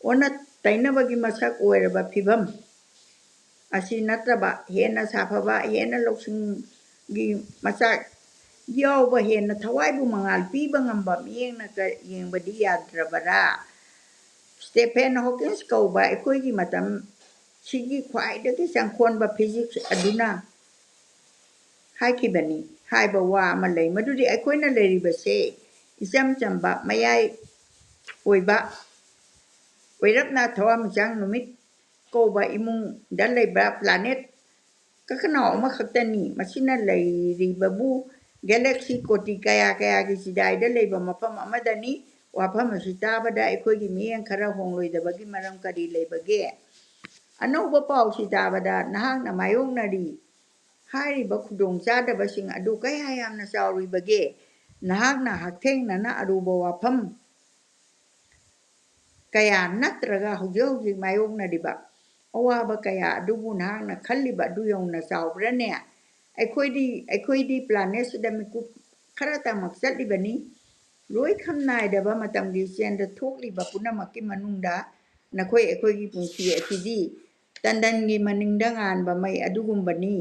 ꯑꯣꯟꯅ ꯇꯩꯅꯕꯒꯤ ꯃꯁꯛ ꯑꯣꯏꯔꯕ ꯐꯤꯚꯝ ꯑꯁꯤ ꯅꯠꯇ꯭ꯔꯕ ꯍꯦꯟꯅ ꯁꯥꯐꯕ, ꯍꯦꯟꯅ ꯂꯧꯁꯤꯡꯒꯤ ꯃꯆꯥꯛ ꯌꯥꯎꯕ, ꯍꯦꯟꯅ ꯊꯋꯥꯏꯕꯨ ꯃꯉꯥꯜ ꯄꯤꯕ ꯉꯝꯕ ꯃꯤꯠꯌꯦꯡꯅ ꯀ-, ꯌꯦꯡꯕꯗꯤ ꯌꯥꯗ꯭ꯔꯕꯔꯥ? ꯁ꯭ꯇꯦꯐꯦꯟ ꯍꯣꯀꯤꯟꯁ ꯀꯧꯕ ꯑꯩꯈꯣꯏꯒꯤ ꯃꯇꯝꯁꯤꯒꯤ ꯈ꯭ꯋꯥꯏꯗꯒꯤ ꯆꯪꯈꯣꯟꯕ ꯐꯤꯖꯤꯛꯁ ꯑꯗꯨꯅ ꯍꯥꯏꯈꯤꯕꯅꯤ ꯍꯥꯏꯕ ꯋꯥ ꯑꯃ ꯂꯩ, ꯃꯗꯨꯗꯤ ꯑꯩꯈꯣꯏꯅ ꯂꯩꯔꯤꯕꯁꯦ ꯏꯆꯝ ꯆꯝꯕ, ꯃꯌꯥꯏ ꯑꯣꯏꯕ, ꯑꯣꯏꯔꯞꯅ ꯊꯋꯥꯟꯃꯤꯆꯥꯛ ꯅꯨꯃꯤꯠ ꯀꯧꯕ ꯏꯃꯨꯡꯗ ꯂꯩꯕ ꯄ꯭ꯂꯥꯅꯦꯠ ꯀꯀꯅꯥꯎ ꯑꯃꯈꯛꯇꯅꯤ꯫ ꯃꯁꯤꯅ ꯂꯩꯔꯤꯕꯕꯨ ꯒꯦꯂꯦꯛꯁꯤ ꯀꯣꯇꯤ ꯀꯌꯥ ꯀꯌꯥꯒꯤ ꯆꯤꯗꯥꯏꯗ ꯂꯩꯕ ꯃꯐꯝ ꯑꯃꯗꯅꯤ꯫ ꯋꯥꯐꯝ ꯑꯁꯤ ꯇꯥꯕꯗ ꯑꯩꯈꯣꯏꯒꯤ ꯃꯤꯠꯌꯦꯡ ꯈꯔ ꯍꯣꯡꯂꯣꯏꯗꯕꯒꯤ ꯃꯔꯝ ꯀꯔꯤ ꯂꯩꯕꯒꯦ? ꯑꯅꯧꯕ ꯄꯥꯎꯁꯤ ꯇꯥꯕꯗ ꯅꯍꯥꯛꯅ ꯃꯥꯌꯣꯛꯅꯔꯤ ꯍꯥꯏꯔꯤꯕ ꯈꯨꯗꯣꯡꯆꯥꯗꯕꯁꯤꯡ ꯑꯗꯨ ꯀꯌꯥ ꯌꯥꯝꯅ ꯆꯥꯎꯔꯤꯕꯒꯦ? ꯅꯍꯥꯛꯅ ꯍꯛꯊꯦꯡꯅꯅ ꯑꯔꯨꯕ ꯋꯥꯐꯝ ꯀꯌꯥ ꯅꯠꯇ꯭ꯔꯒ ꯍꯧꯖꯤꯛ ꯍꯧꯖꯤꯛ ꯃꯥꯌꯣꯛꯅꯔꯤꯕ ꯑꯋꯥꯕ ꯀꯌꯥ ꯑꯗꯨꯕꯨ ꯅꯍꯥꯛꯅ ꯈꯜꯂꯤꯕ ꯑꯗꯨ ꯌꯧꯅ ꯆꯥꯎꯕ꯭ꯔꯅꯦ? ꯑꯩꯈꯣꯏꯗꯤ, ꯑꯩꯈꯣꯏꯗꯤ planetꯁꯤꯗ ꯃꯤꯀꯨꯞ ꯈꯔꯇꯃꯛ ꯆꯠꯂꯤꯕꯅꯤ꯫ ꯂꯣꯏꯈꯝ ꯅꯥꯏꯗꯕ ꯃꯇꯝꯒꯤ ꯆꯦꯟꯗ ꯊꯣꯛꯂꯤꯕ ꯄꯨꯝꯅꯃꯛꯀꯤ ꯃꯅꯨꯡꯗ ꯅꯈꯣꯏ ꯑꯩꯈꯣꯏꯒꯤ ꯄꯨꯟꯁꯤ ꯑꯁꯤꯗꯤ ꯇꯟꯗꯟꯒꯤ ꯃꯅꯤꯡꯗ ꯉꯥꯟꯕ ꯃꯩ ꯑꯗꯨꯒꯨꯝꯕꯅꯤ꯫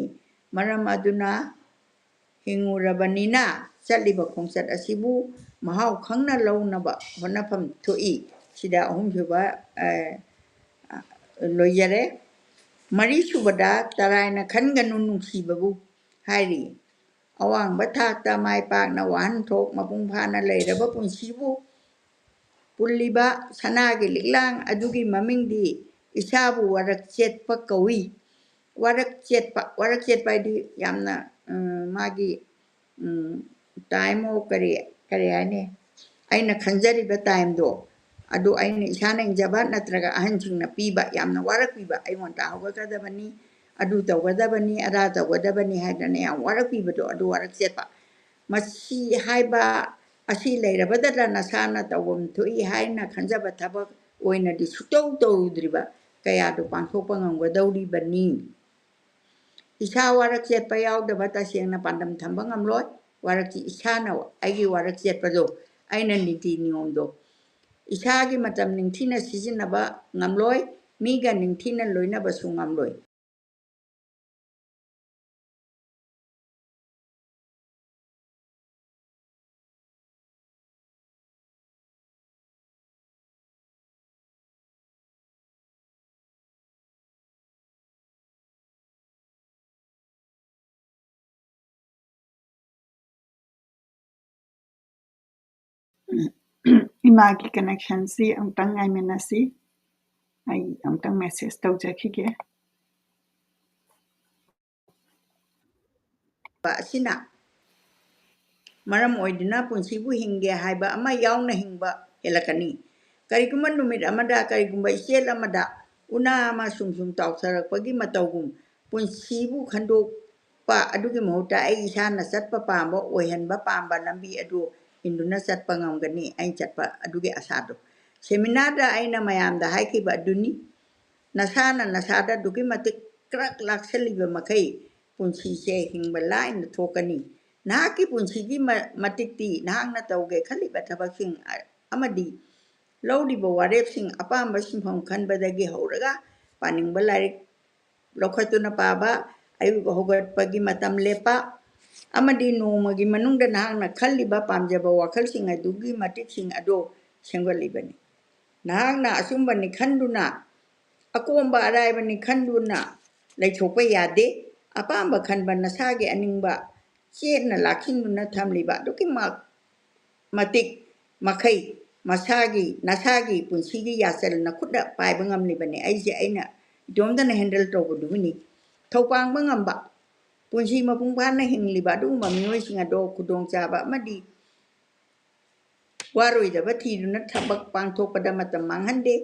ꯃꯔꯝ ꯑꯗꯨꯅ ꯍꯤꯡꯉꯨꯔꯕꯅꯤꯅ ꯆꯠꯂꯤꯕ ꯈꯣꯡꯆꯠ ꯑꯁꯤꯕꯨ ꯃꯍꯥꯎ ꯈꯪꯅ ꯂꯧꯅꯕ ꯍꯣꯠꯅꯐꯝ ꯊꯣꯛꯏ꯫ ꯁꯤꯗ ꯑꯍꯨꯝꯁꯨꯕ, ꯑ, ꯂꯣꯏꯖꯔꯦ꯫ ꯃꯔꯤꯁꯨꯕꯗ ꯇꯔꯥꯏꯅ ꯈꯟꯒꯅꯨ ꯅꯨꯡꯁꯤꯕꯕꯨ ꯍꯥꯏꯔꯤ꯫ ꯑꯋꯥꯡꯕ ꯊꯥꯛꯇ ꯃꯥꯏ ꯄꯥꯛꯅ ꯋꯥꯍꯟꯊꯣꯛ ꯃꯄꯨꯡ ꯐꯥꯅ ꯂꯩꯔꯕ ꯄꯨꯟꯁꯤꯕꯨ ꯄꯨꯜꯂꯤꯕ ꯁꯅꯥꯒꯤ ꯂꯤꯛꯂꯥꯡ ꯑꯗꯨꯒꯤ ꯃꯃꯤꯡꯗꯤ ꯏꯁꯥꯕꯨ ꯋꯥꯔꯛ ꯆꯦꯠꯄ ꯀꯧꯏ꯫ ꯋꯥꯔꯛ ꯆꯦꯠꯄ, ꯋꯥꯔꯛ ꯆꯦꯠꯄ ꯍꯥꯏꯗꯤ ꯌꯥꯝꯅ, ꯎꯝ, ꯃꯥꯒꯤ, ꯎꯝ, time of ꯀꯔꯤ, ꯀꯔꯤ ꯍꯥꯏꯅꯤ? ꯑꯩꯅ ꯈꯟꯖꯔꯤꯕ timeꯗꯣ, ꯑꯗꯨ ꯑꯩꯅ ꯏꯁꯥꯅ ꯏꯪꯖꯕ ꯅꯠꯇ꯭ꯔꯒ ꯑꯍꯟꯁꯤꯡꯅ ꯄꯤꯕ, ꯌꯥꯝꯅ ꯋꯥꯔꯛꯄꯤꯕ, ꯑꯩꯉꯣꯟꯗ ꯍꯧꯒꯠꯀꯗꯕꯅꯤ, ꯑꯗꯨ ꯇꯧꯒꯗꯕꯅꯤ, ꯑꯗꯥ ꯇꯧꯒꯗꯕꯅꯤ ꯍꯥꯏꯗꯅ ꯌꯥꯝ ꯋꯥꯔꯛꯄꯤꯕꯗꯣ, ꯑꯗꯨ ꯋꯥꯔꯛ ꯆꯦꯠꯄ꯫ ꯃꯁꯤ ꯍꯥꯏꯕ ꯑꯁꯤ ꯂꯩꯔꯕꯗꯇ ꯅꯁꯥꯅ ꯇꯧꯐꯝ ꯊꯣꯛꯏ ꯍꯥꯏꯅ ꯈꯟꯖꯕ ꯊꯕꯛ ꯑꯣꯏꯅꯗꯤ ꯁꯨꯛꯇꯧ ꯇꯧꯔꯨꯗ꯭ꯔꯤꯕ ꯀꯌꯥꯗꯨ ꯄꯥꯡꯊꯣꯛꯄ ꯉꯝꯒꯗꯧꯔꯤꯕꯅꯤ꯫ ꯏꯁꯥ ꯋꯥꯔꯛ ꯆꯦꯠꯄ ꯌꯥꯎꯗꯕ ꯇꯁꯦꯡꯅ ꯄꯥꯟꯗꯝ ꯊꯝꯕ ꯉꯝꯂꯣꯏ꯫ ꯋꯥꯔꯛꯁꯤ ꯏꯁꯥꯅ, ꯑꯩꯒꯤ ꯋꯥꯔꯛ ꯆꯦꯠꯄꯗꯣ, ꯑꯩꯅ ꯅꯤꯇꯤ ꯅꯤꯌꯣꯝꯗꯣ, ꯏꯁꯥꯒꯤ ꯃꯇꯝ ꯅꯤꯡꯊꯤꯅ ꯁꯤꯖꯤꯟꯅꯕ ꯉꯝꯂꯣꯏ, ꯃꯤꯒ ꯅꯤꯡꯊꯤꯅ ꯂꯣꯏꯅꯕꯁꯨ ꯉꯝꯂꯣꯏ꯫ ꯏꯃꯥꯒꯤ connectionꯁꯤ ꯑꯃꯨꯛꯇꯪ ꯉꯥꯏꯃꯤꯟꯅꯁꯤ꯫ ꯑꯩ ꯑꯃꯨꯛꯇꯪ message ꯇꯧꯖꯈꯤꯒꯦ꯫ ꯑꯁꯤꯅ ꯃꯔꯝ ꯑꯣꯏꯗꯨꯅ ꯄꯨꯟꯁꯤꯕꯨ ꯍꯤꯡꯒꯦ ꯍꯥꯏꯕ ꯑꯃ ꯌꯥꯎꯅ ꯍꯤꯡꯕ ꯍꯦꯜꯂꯛꯀꯅꯤ꯫ ꯀꯔꯤꯒꯨꯝꯕ ꯅꯨꯃꯤꯠ ꯑꯃꯗ, ꯀꯔꯤꯒꯨꯝꯕ ꯏꯆꯦꯜ ꯑꯃꯗ ꯎꯅꯥ ꯑꯃ ꯁꯨꯝ ꯁꯨꯝ ꯆꯥꯎꯊꯔꯛꯄꯒꯤ ꯃꯇꯧꯒꯨꯝ ꯄꯨꯟꯁꯤꯕꯨ ꯈꯟꯗꯣꯛꯄ ꯑꯗꯨꯒꯤ ꯃꯍꯨꯠꯇ ꯑꯩ ꯏꯁꯥꯅ ꯆꯠꯄ ꯄꯥꯝꯕ, ꯑꯣꯏꯍꯟꯕ ꯄꯥꯝꯕ ꯂꯝꯕꯤ ꯑꯗꯨ ꯏꯟꯗꯨꯅ ꯆꯠꯄ ꯉꯝꯒꯅꯤ꯫ ꯑꯩꯅ ꯆꯠꯄ ꯑꯗꯨꯒꯤ ꯑꯁꯥꯗꯣ꯫ Seminar ꯗ ꯑꯩꯅ ꯃꯌꯥꯝꯗ ꯍꯥꯏꯈꯤꯕ ꯑꯗꯨꯅꯤ, "ꯅꯁꯥꯅ ꯅꯁꯥꯗ ꯑꯗꯨꯛꯀꯤ ꯃꯇꯤꯛ ꯀ꯭ꯔꯛ ꯂꯥꯛꯁꯜꯂꯤꯕ ꯃꯈꯩ ꯄꯨꯟꯁꯤꯁꯦ ꯍꯤꯡꯕ ꯂꯥꯏꯅ ꯊꯣꯛꯀꯅꯤ꯫ ꯅꯍꯥꯛꯀꯤ ꯄꯨꯟꯁꯤꯒꯤ ꯃ-, ꯃꯇꯤꯛꯇꯤ ꯅꯍꯥꯛꯅ ꯇꯧꯒꯦ ꯈꯜꯂꯤꯕ ꯊꯕꯛꯁꯤꯡ ꯑ-, ꯑꯃꯗꯤ ꯂꯧꯔꯤꯕ ꯋꯥꯔꯦꯞꯁꯤꯡ ꯑꯄꯥꯝꯕ ꯁꯤꯟꯐꯝ ꯈꯟꯕꯗꯒꯤ ꯍꯧꯔꯒ ꯄꯥꯅꯤꯡꯕ ꯂꯥꯏꯔꯤꯛ ꯂꯧꯈꯠꯇꯨꯅ ꯄꯥꯕ, ꯑꯌꯨꯛ ꯍꯧꯒꯠꯄꯒꯤ ꯃꯇꯝ ꯂꯦꯞꯄ, ꯑꯃꯗꯤ ꯅꯣꯡꯃꯒꯤ ꯃꯅꯨꯡꯗ ꯅꯍꯥꯛꯅ ꯈꯜꯂꯤꯕ ꯄꯥꯝꯖꯕ ꯋꯥꯈꯜꯁꯤꯡ ꯑꯗꯨꯒꯤ ꯃꯇꯤꯛꯁꯤꯡ ꯑꯗꯨ ꯁꯦꯝꯒꯠꯂꯤꯕꯅꯤ꯫ ꯅꯍꯥꯛꯅ ꯑꯆꯨꯝꯕꯅꯤ ꯈꯟꯗꯨꯅ, ꯑꯀꯣꯝꯕ ꯑꯔꯥꯏꯕꯅꯤ ꯈꯟꯗꯨꯅ ꯂꯩꯊꯣꯛꯄ ꯌꯥꯗꯦ꯫ ꯑꯄꯥꯝꯕ ꯈꯟꯕ, ꯅꯁꯥꯒꯤ ꯑꯅꯤꯡꯕ ꯆꯦꯠꯅ ꯂꯥꯛꯁꯤꯟꯗꯨꯅ ꯊꯝꯂꯤꯕ ꯑꯗꯨꯛꯀꯤ ꯃ-, ꯃꯇꯤꯛ ꯃꯈꯩ ꯃꯁꯥꯒꯤ, ꯅꯁꯥꯒꯤ ꯄꯨꯟꯁꯤꯒꯤ ꯌꯥꯆꯜ ꯅꯈꯨꯠꯅ ꯄꯥꯏꯕ ꯉꯝꯂꯤꯕꯅꯤ꯫ ꯑꯩꯁꯦ ꯑꯩꯅ ꯏꯇꯣꯝꯇꯅ handle ꯇꯧꯕꯗꯨꯕꯨꯅꯤ꯫ ꯊꯧꯄꯥꯡꯕ ꯉꯝꯕ, ꯄꯨꯟꯁꯤ ꯃꯄꯨꯡ ꯐꯥꯅ ꯍꯤꯡꯂꯤꯕ ꯑꯗꯨꯒꯨꯝꯕ ꯃꯤꯑꯣꯏꯁꯤꯡ ꯑꯗꯣ ꯈꯨꯗꯣꯡꯆꯥꯕ ꯑꯃꯗꯤ ꯋꯥꯔꯣꯏꯗꯕ ꯊꯤꯗꯨꯅ ꯊꯕꯛ ꯄꯥꯡꯊꯣꯛꯄꯗ ꯃꯇꯝ ꯃꯥꯡꯍꯟꯗꯦ꯫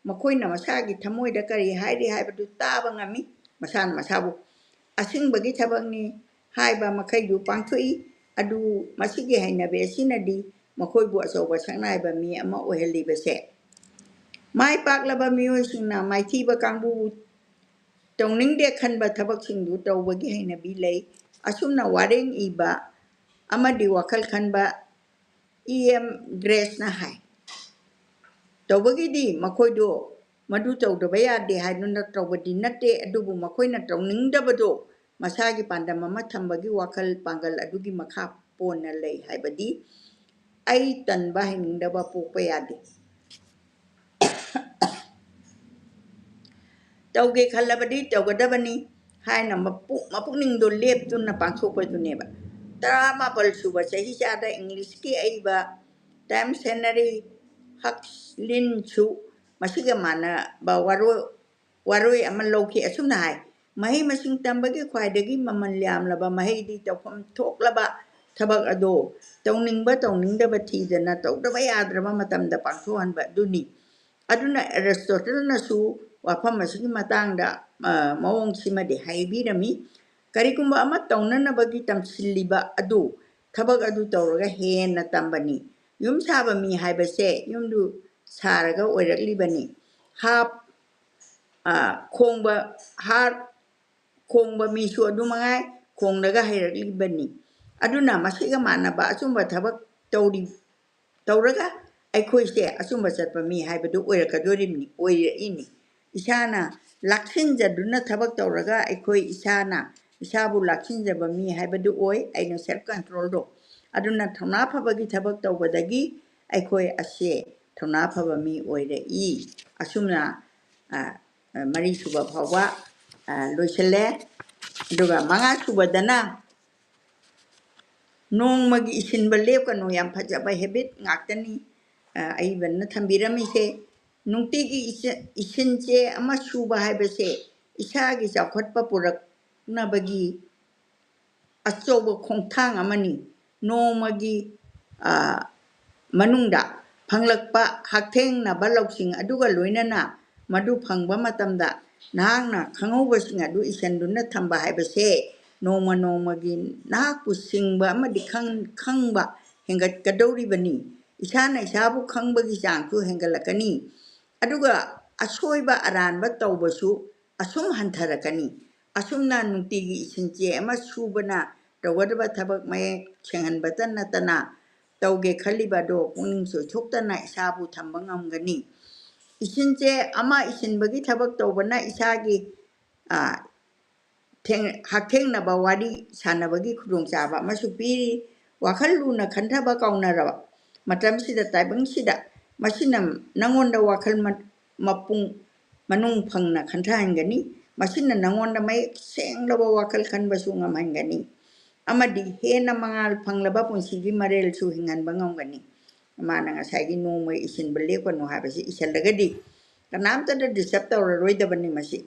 ꯃꯈꯣꯏꯅ ꯃꯁꯥꯒꯤ ꯊꯃꯣꯏꯗ ꯀꯔꯤ ꯍꯥꯏꯔꯤ ꯍꯥꯏꯕꯗꯨ ꯇꯥꯕ ꯉꯝꯃꯤ꯫ ꯃꯁꯥꯅ ꯃꯁꯥꯕꯨ ꯑꯁꯤꯡꯕꯒꯤ ꯊꯕꯛꯅꯤ ꯍꯥꯏꯕ ꯃꯈꯩꯗꯨ ꯄꯥꯡꯊꯣꯛꯏ꯫ ꯑꯗꯨ ꯃꯁꯤꯒꯤ ꯍꯩꯅꯕꯤ ꯑꯁꯤꯅꯗꯤ ꯃꯈꯣꯏꯕꯨ ꯑꯆꯧꯕ ꯁꯛꯅꯥꯏꯕ ꯃꯤ ꯑꯃ ꯑꯣꯏꯍꯜꯂꯤꯕꯁꯦ꯫ ꯃꯥꯏ ꯄꯥꯛꯂꯕ ꯃꯤꯑꯣꯏꯁꯤꯡꯅ ꯃꯥꯏꯊꯤꯕ ꯀꯥꯡꯕꯨꯕꯨ ꯇꯧꯅꯤꯡꯗꯦ ꯈꯟꯕ ꯊꯕꯛꯁꯤꯡꯗꯨ ꯇꯧꯕꯒꯤ ꯍꯩꯅꯕꯤ ꯂꯩ꯫ ꯑꯁꯨꯝꯅ ꯋꯥꯔꯦꯡ ꯏꯕ ꯑꯃꯗꯤ ꯋꯥꯈꯜ ꯈꯟꯕ ꯏ ꯑꯦꯝ ꯒ꯭ꯔꯦꯁꯅ ꯍꯥꯏ꯫ ꯇꯧꯕꯒꯤꯗꯤ ꯃꯈꯣꯏꯗꯣ ꯃꯗꯨ ꯇꯧꯗꯕ ꯌꯥꯗꯦ ꯍꯥꯏꯗꯨꯅ ꯇꯧꯕꯗꯤ ꯅꯠꯇꯦ, ꯑꯗꯨꯕꯨ ꯃꯈꯣꯏꯅ ꯇꯧꯅꯤꯡꯗꯕꯗꯣ ꯃꯁꯥꯒꯤ ꯄꯥꯟꯗꯝ ꯑꯃ ꯊꯝꯕꯒꯤ ꯋꯥꯈꯜ ꯄꯥꯡꯒꯜ ꯑꯗꯨꯒꯤ ꯃꯈꯥ ꯄꯣꯟꯅ ꯂꯩ꯫ ꯍꯥꯏꯕꯗꯤ ꯑꯩ ꯇꯟꯕ ꯍꯩꯅꯤꯡꯗꯕ ꯄꯣꯛꯄ ꯌꯥꯗꯦ꯫ ꯇꯧꯒꯦ ꯈꯜꯂꯕꯗꯤ ꯇꯧꯒꯗꯕꯅꯤ ꯍꯥꯏꯅ ꯃꯄꯨ-, ꯃꯄꯨꯛꯅꯤꯡꯗꯣ ꯂꯦꯞꯇꯨꯅ ꯄꯥꯡꯊꯣꯛꯄꯗꯨꯅꯦꯕ꯫ ꯇꯔꯥꯃꯥꯄꯜ ꯁꯨꯕ ꯆꯍꯤꯆꯥꯗ ꯏꯪꯂꯤꯁꯀꯤ ꯑꯏꯕ ꯇꯥꯏꯝꯁ ꯍꯦꯅꯔꯤ ꯍꯛꯁꯂꯤꯟꯁꯨ ꯃꯁꯤꯒ ꯃꯥꯟꯅꯕ ꯋꯥꯔꯣ-, ꯋꯥꯔꯣꯏ ꯑꯃ ꯂꯧꯈꯤ꯫ ꯑꯁꯨꯝꯅ ꯍꯥꯏ, "ꯃꯍꯩ ꯃꯁꯤꯡ ꯇꯝꯕꯒꯤ ꯈ꯭ꯋꯥꯏꯗꯒꯤ ꯃꯃꯜ ꯌꯥꯝꯂꯕ ꯃꯍꯩꯗꯤ ꯇꯧꯐꯝ ꯊꯣꯛꯂꯕ ꯊꯕꯛ ꯑꯗꯣ ꯇꯧꯅꯤꯡꯕ ꯇꯧꯅꯤꯡꯗꯕ ꯊꯤꯗꯅ ꯇꯧꯗꯕ ꯌꯥꯗ꯭ꯔꯕ ꯃꯇꯝꯗ ꯄꯥꯡꯊꯣꯛꯍꯟꯕ ꯑꯗꯨꯅꯤ꯫ ꯑꯗꯨꯅ ꯑꯦꯔꯤꯁꯇꯣꯇꯜꯅꯁꯨ ꯋꯥꯐꯝ ꯑꯁꯤꯒꯤ ꯃꯇꯥꯡꯗ, ꯑ, ꯃꯑꯣꯡꯁꯤꯃꯗꯤ ꯍꯥꯏꯕꯤꯔꯝꯃꯤ꯫ ꯀꯔꯤꯒꯨꯝꯕ ꯑꯃ ꯇꯧꯅꯅꯕꯒꯤ ꯇꯝꯁꯤꯜꯂꯤꯕ ꯑꯗꯨ ꯊꯕꯛ ꯑꯗꯨ ꯇꯧꯔꯒ ꯍꯦꯟꯅ ꯇꯝꯕꯅꯤ꯫ ꯌꯨꯝ ꯁꯥꯕ ꯃꯤ ꯍꯥꯏꯕꯁꯦ ꯌꯨꯝꯗꯨ ꯁꯥꯔꯒ ꯑꯣꯏꯔꯛꯂꯤꯕꯅꯤ꯫ ꯍꯥꯞ, ꯑ, ꯈꯣꯡꯕ, ꯍꯥꯔ ꯈꯣꯡꯕ ꯃꯤꯁꯨ ꯑꯗꯨ ꯃꯉꯥꯏ, ꯈꯣꯡꯂꯒ ꯍꯩꯔꯛꯂꯤꯕꯅꯤ꯫ ꯑꯗꯨꯅ ꯃꯁꯤꯒ ꯃꯥꯟꯅꯕ ꯑꯆꯨꯝꯕ ꯊꯕꯛ ꯇꯧꯔꯤ, ꯇꯧꯔꯒ ꯑꯩꯈꯣꯏꯁꯦ ꯑꯆꯨꯝꯕ ꯆꯠꯄ ꯃꯤ ꯍꯥꯏꯕꯗꯨ ꯑꯣꯏꯔꯛꯀꯗꯣꯔꯤꯕꯅꯤ, ꯑꯣꯏꯔꯛꯏꯅꯤ꯫ ꯏꯁꯥꯅ ꯂꯥꯛꯁꯤꯟꯖꯗꯨꯅ ꯊꯕꯛ ꯇꯧꯔꯒ ꯑꯩꯈꯣꯏ ꯏꯁꯥꯅ ꯏꯁꯥꯕꯨ ꯂꯥꯛꯁꯤꯟꯖꯕ ꯃꯤ ꯍꯥꯏꯕꯗꯨ ꯑꯣꯏ꯫ ꯑꯩꯅ self controlꯗꯣ꯫ ꯑꯗꯨꯅ ꯊꯧꯅꯥ ꯐꯕꯒꯤ ꯊꯕꯛ ꯇꯧꯕꯗꯒꯤ ꯑꯩꯈꯣꯏ ꯑꯁꯦ ꯊꯧꯅꯥ ꯐꯕ ꯃꯤ ꯑꯣꯏꯔꯛꯏ꯫ ꯑꯁꯨꯝꯅ, ꯑ, ꯃꯔꯤꯁꯨꯕ ꯐꯥꯎꯕ, ꯑ, ꯂꯣꯏꯁꯤꯜꯂꯦ꯫ ꯑꯗꯨꯒ ꯃꯉꯥꯁꯨꯕꯗꯅ ꯅꯣꯡꯃꯒꯤ ꯏꯁꯤꯟꯕ ꯂꯦꯞꯀꯅꯨ꯫ ꯌꯥꯝ ꯐꯖꯕ habit ꯉꯥꯛꯇꯅꯤ, ꯑ, ꯑꯏꯕꯅ ꯊꯝꯕꯤꯔꯝꯃꯤꯁꯦ꯫ ꯅꯨꯡꯇꯤꯒꯤ ꯏꯁꯤ-, ꯏꯁꯤꯟꯆꯦ ꯑꯃ ꯁꯨꯕ ꯍꯥꯏꯕꯁꯦ ꯏꯁꯥꯒꯤ ꯆꯥꯎꯈꯠꯄ ꯄꯨꯔꯛꯅꯕꯒꯤ ꯑꯆꯧꯕ ꯈꯣꯡꯊꯥꯡ ꯑꯃꯅꯤ꯫ ꯅꯣꯡꯃꯒꯤ, ꯑ, ꯃꯅꯨꯡꯗ ꯐꯪꯂꯛꯄ ꯍꯛꯊꯦꯡꯅꯕ ꯂꯧꯁꯤꯡ ꯑꯗꯨꯒ ꯂꯣꯏꯅꯅ ꯃꯗꯨ ꯐꯪꯕ ꯃꯇꯝꯗ ꯅꯍꯥꯛꯅ ꯈꯪꯍꯧꯕꯁꯤꯡ ꯑꯗꯨ ꯏꯁꯤꯟꯗꯨꯅ ꯊꯝꯕ ꯍꯥꯏꯕꯁꯦ ꯅꯣꯡꯃ ꯅꯣꯡꯃꯒꯤ ꯅꯍꯥꯛꯄꯨ ꯁꯤꯡꯕ ꯑꯃꯗꯤ ꯈꯪ-, ꯈꯪꯕ ꯍꯦꯟꯒꯠꯀꯗꯧꯔꯤꯕꯅꯤ꯫ ꯏꯁꯥꯅ ꯏꯁꯥꯕꯨ ꯈꯪꯕꯒꯤ ꯆꯥꯡꯁꯨ ꯍꯦꯟꯒꯠꯂꯛꯀꯅꯤ꯫ ꯑꯗꯨꯒ ꯑꯁꯣꯏꯕ ꯑꯔꯥꯟꯕ ꯇꯧꯕꯁꯨ ꯑꯁꯨꯝ ꯍꯟꯊꯔꯛꯀꯅꯤ꯫ ꯑꯁꯨꯝꯅ ꯅꯨꯡꯇꯤꯒꯤ ꯏꯁꯤꯟꯆꯦ ꯑꯃ ꯁꯨꯕꯅ ꯇꯧꯒꯗꯕ ꯊꯕꯛ ꯃꯌꯦꯛ ꯁꯦꯡꯍꯟꯕꯇ ꯅꯠꯇꯅ ꯇꯧꯒꯦ ꯈꯜꯂꯤꯕ ꯑꯗꯣ ꯄꯨꯛꯅꯤꯡ ꯆꯣꯏꯊꯣꯛꯇꯅ ꯏꯁꯥꯕꯨ ꯊꯝꯕ ꯉꯝꯒꯅꯤ꯫ ꯏꯁꯤꯟꯆꯦ ꯑꯃ ꯏꯁꯤꯟꯕꯒꯤ ꯊꯕꯛ ꯇꯧꯕꯅ ꯏꯁꯥꯒꯤ, ꯑ, ꯊꯦꯡ-, ꯍꯛꯊꯦꯡꯅꯕ ꯋꯥꯔꯤ ꯁꯥꯟꯅꯕꯒꯤ ꯈꯨꯗꯣꯡꯆꯥꯕ ꯑꯃꯁꯨ ꯄꯤꯔꯤ꯫ ꯋꯥꯈꯜ ꯂꯨꯅ ꯈꯟꯊꯕ ꯀꯥꯎꯅꯔꯕ ꯃꯇꯝꯁꯤꯗ, ꯇꯥꯏꯕꯪꯁꯤꯗ, ꯃꯁꯤꯅ ꯅꯉꯣꯟꯗ ꯋꯥꯈꯜ ꯃ-, ꯃꯄꯨꯡ ꯃꯅꯨꯡ ꯐꯪꯅ ꯈꯟꯊꯍꯟꯒꯅꯤ꯫ ꯃꯁꯤꯅ ꯅꯉꯣꯟꯗ ꯃꯌꯦꯛ ꯁꯦꯡꯂꯕ ꯋꯥꯈꯜ ꯈꯟꯕꯁꯨ ꯉꯝꯍꯟꯒꯅꯤ ꯑꯃꯗꯤ ꯍꯦꯟꯅ ꯃꯉꯥꯜ ꯐꯪꯂꯕ ꯄꯨꯟꯁꯤꯒꯤ ꯃꯔꯦꯜꯁꯨ ꯍꯤꯡꯍꯟꯕ ꯉꯝꯒꯅꯤ꯫ ꯃꯥꯅ ꯉꯁꯥꯏꯒꯤ ꯅꯣꯡꯃ ꯏꯁꯤꯟꯕ ꯂꯦꯞꯀꯅꯨ ꯍꯥꯏꯕꯁꯤ ꯏꯁꯤꯜꯂꯒꯗꯤ ꯀꯅꯥꯝꯇꯗ disturb ꯇꯧꯔꯔꯣꯏꯗꯕꯅꯤ꯫ ꯃꯁꯤ,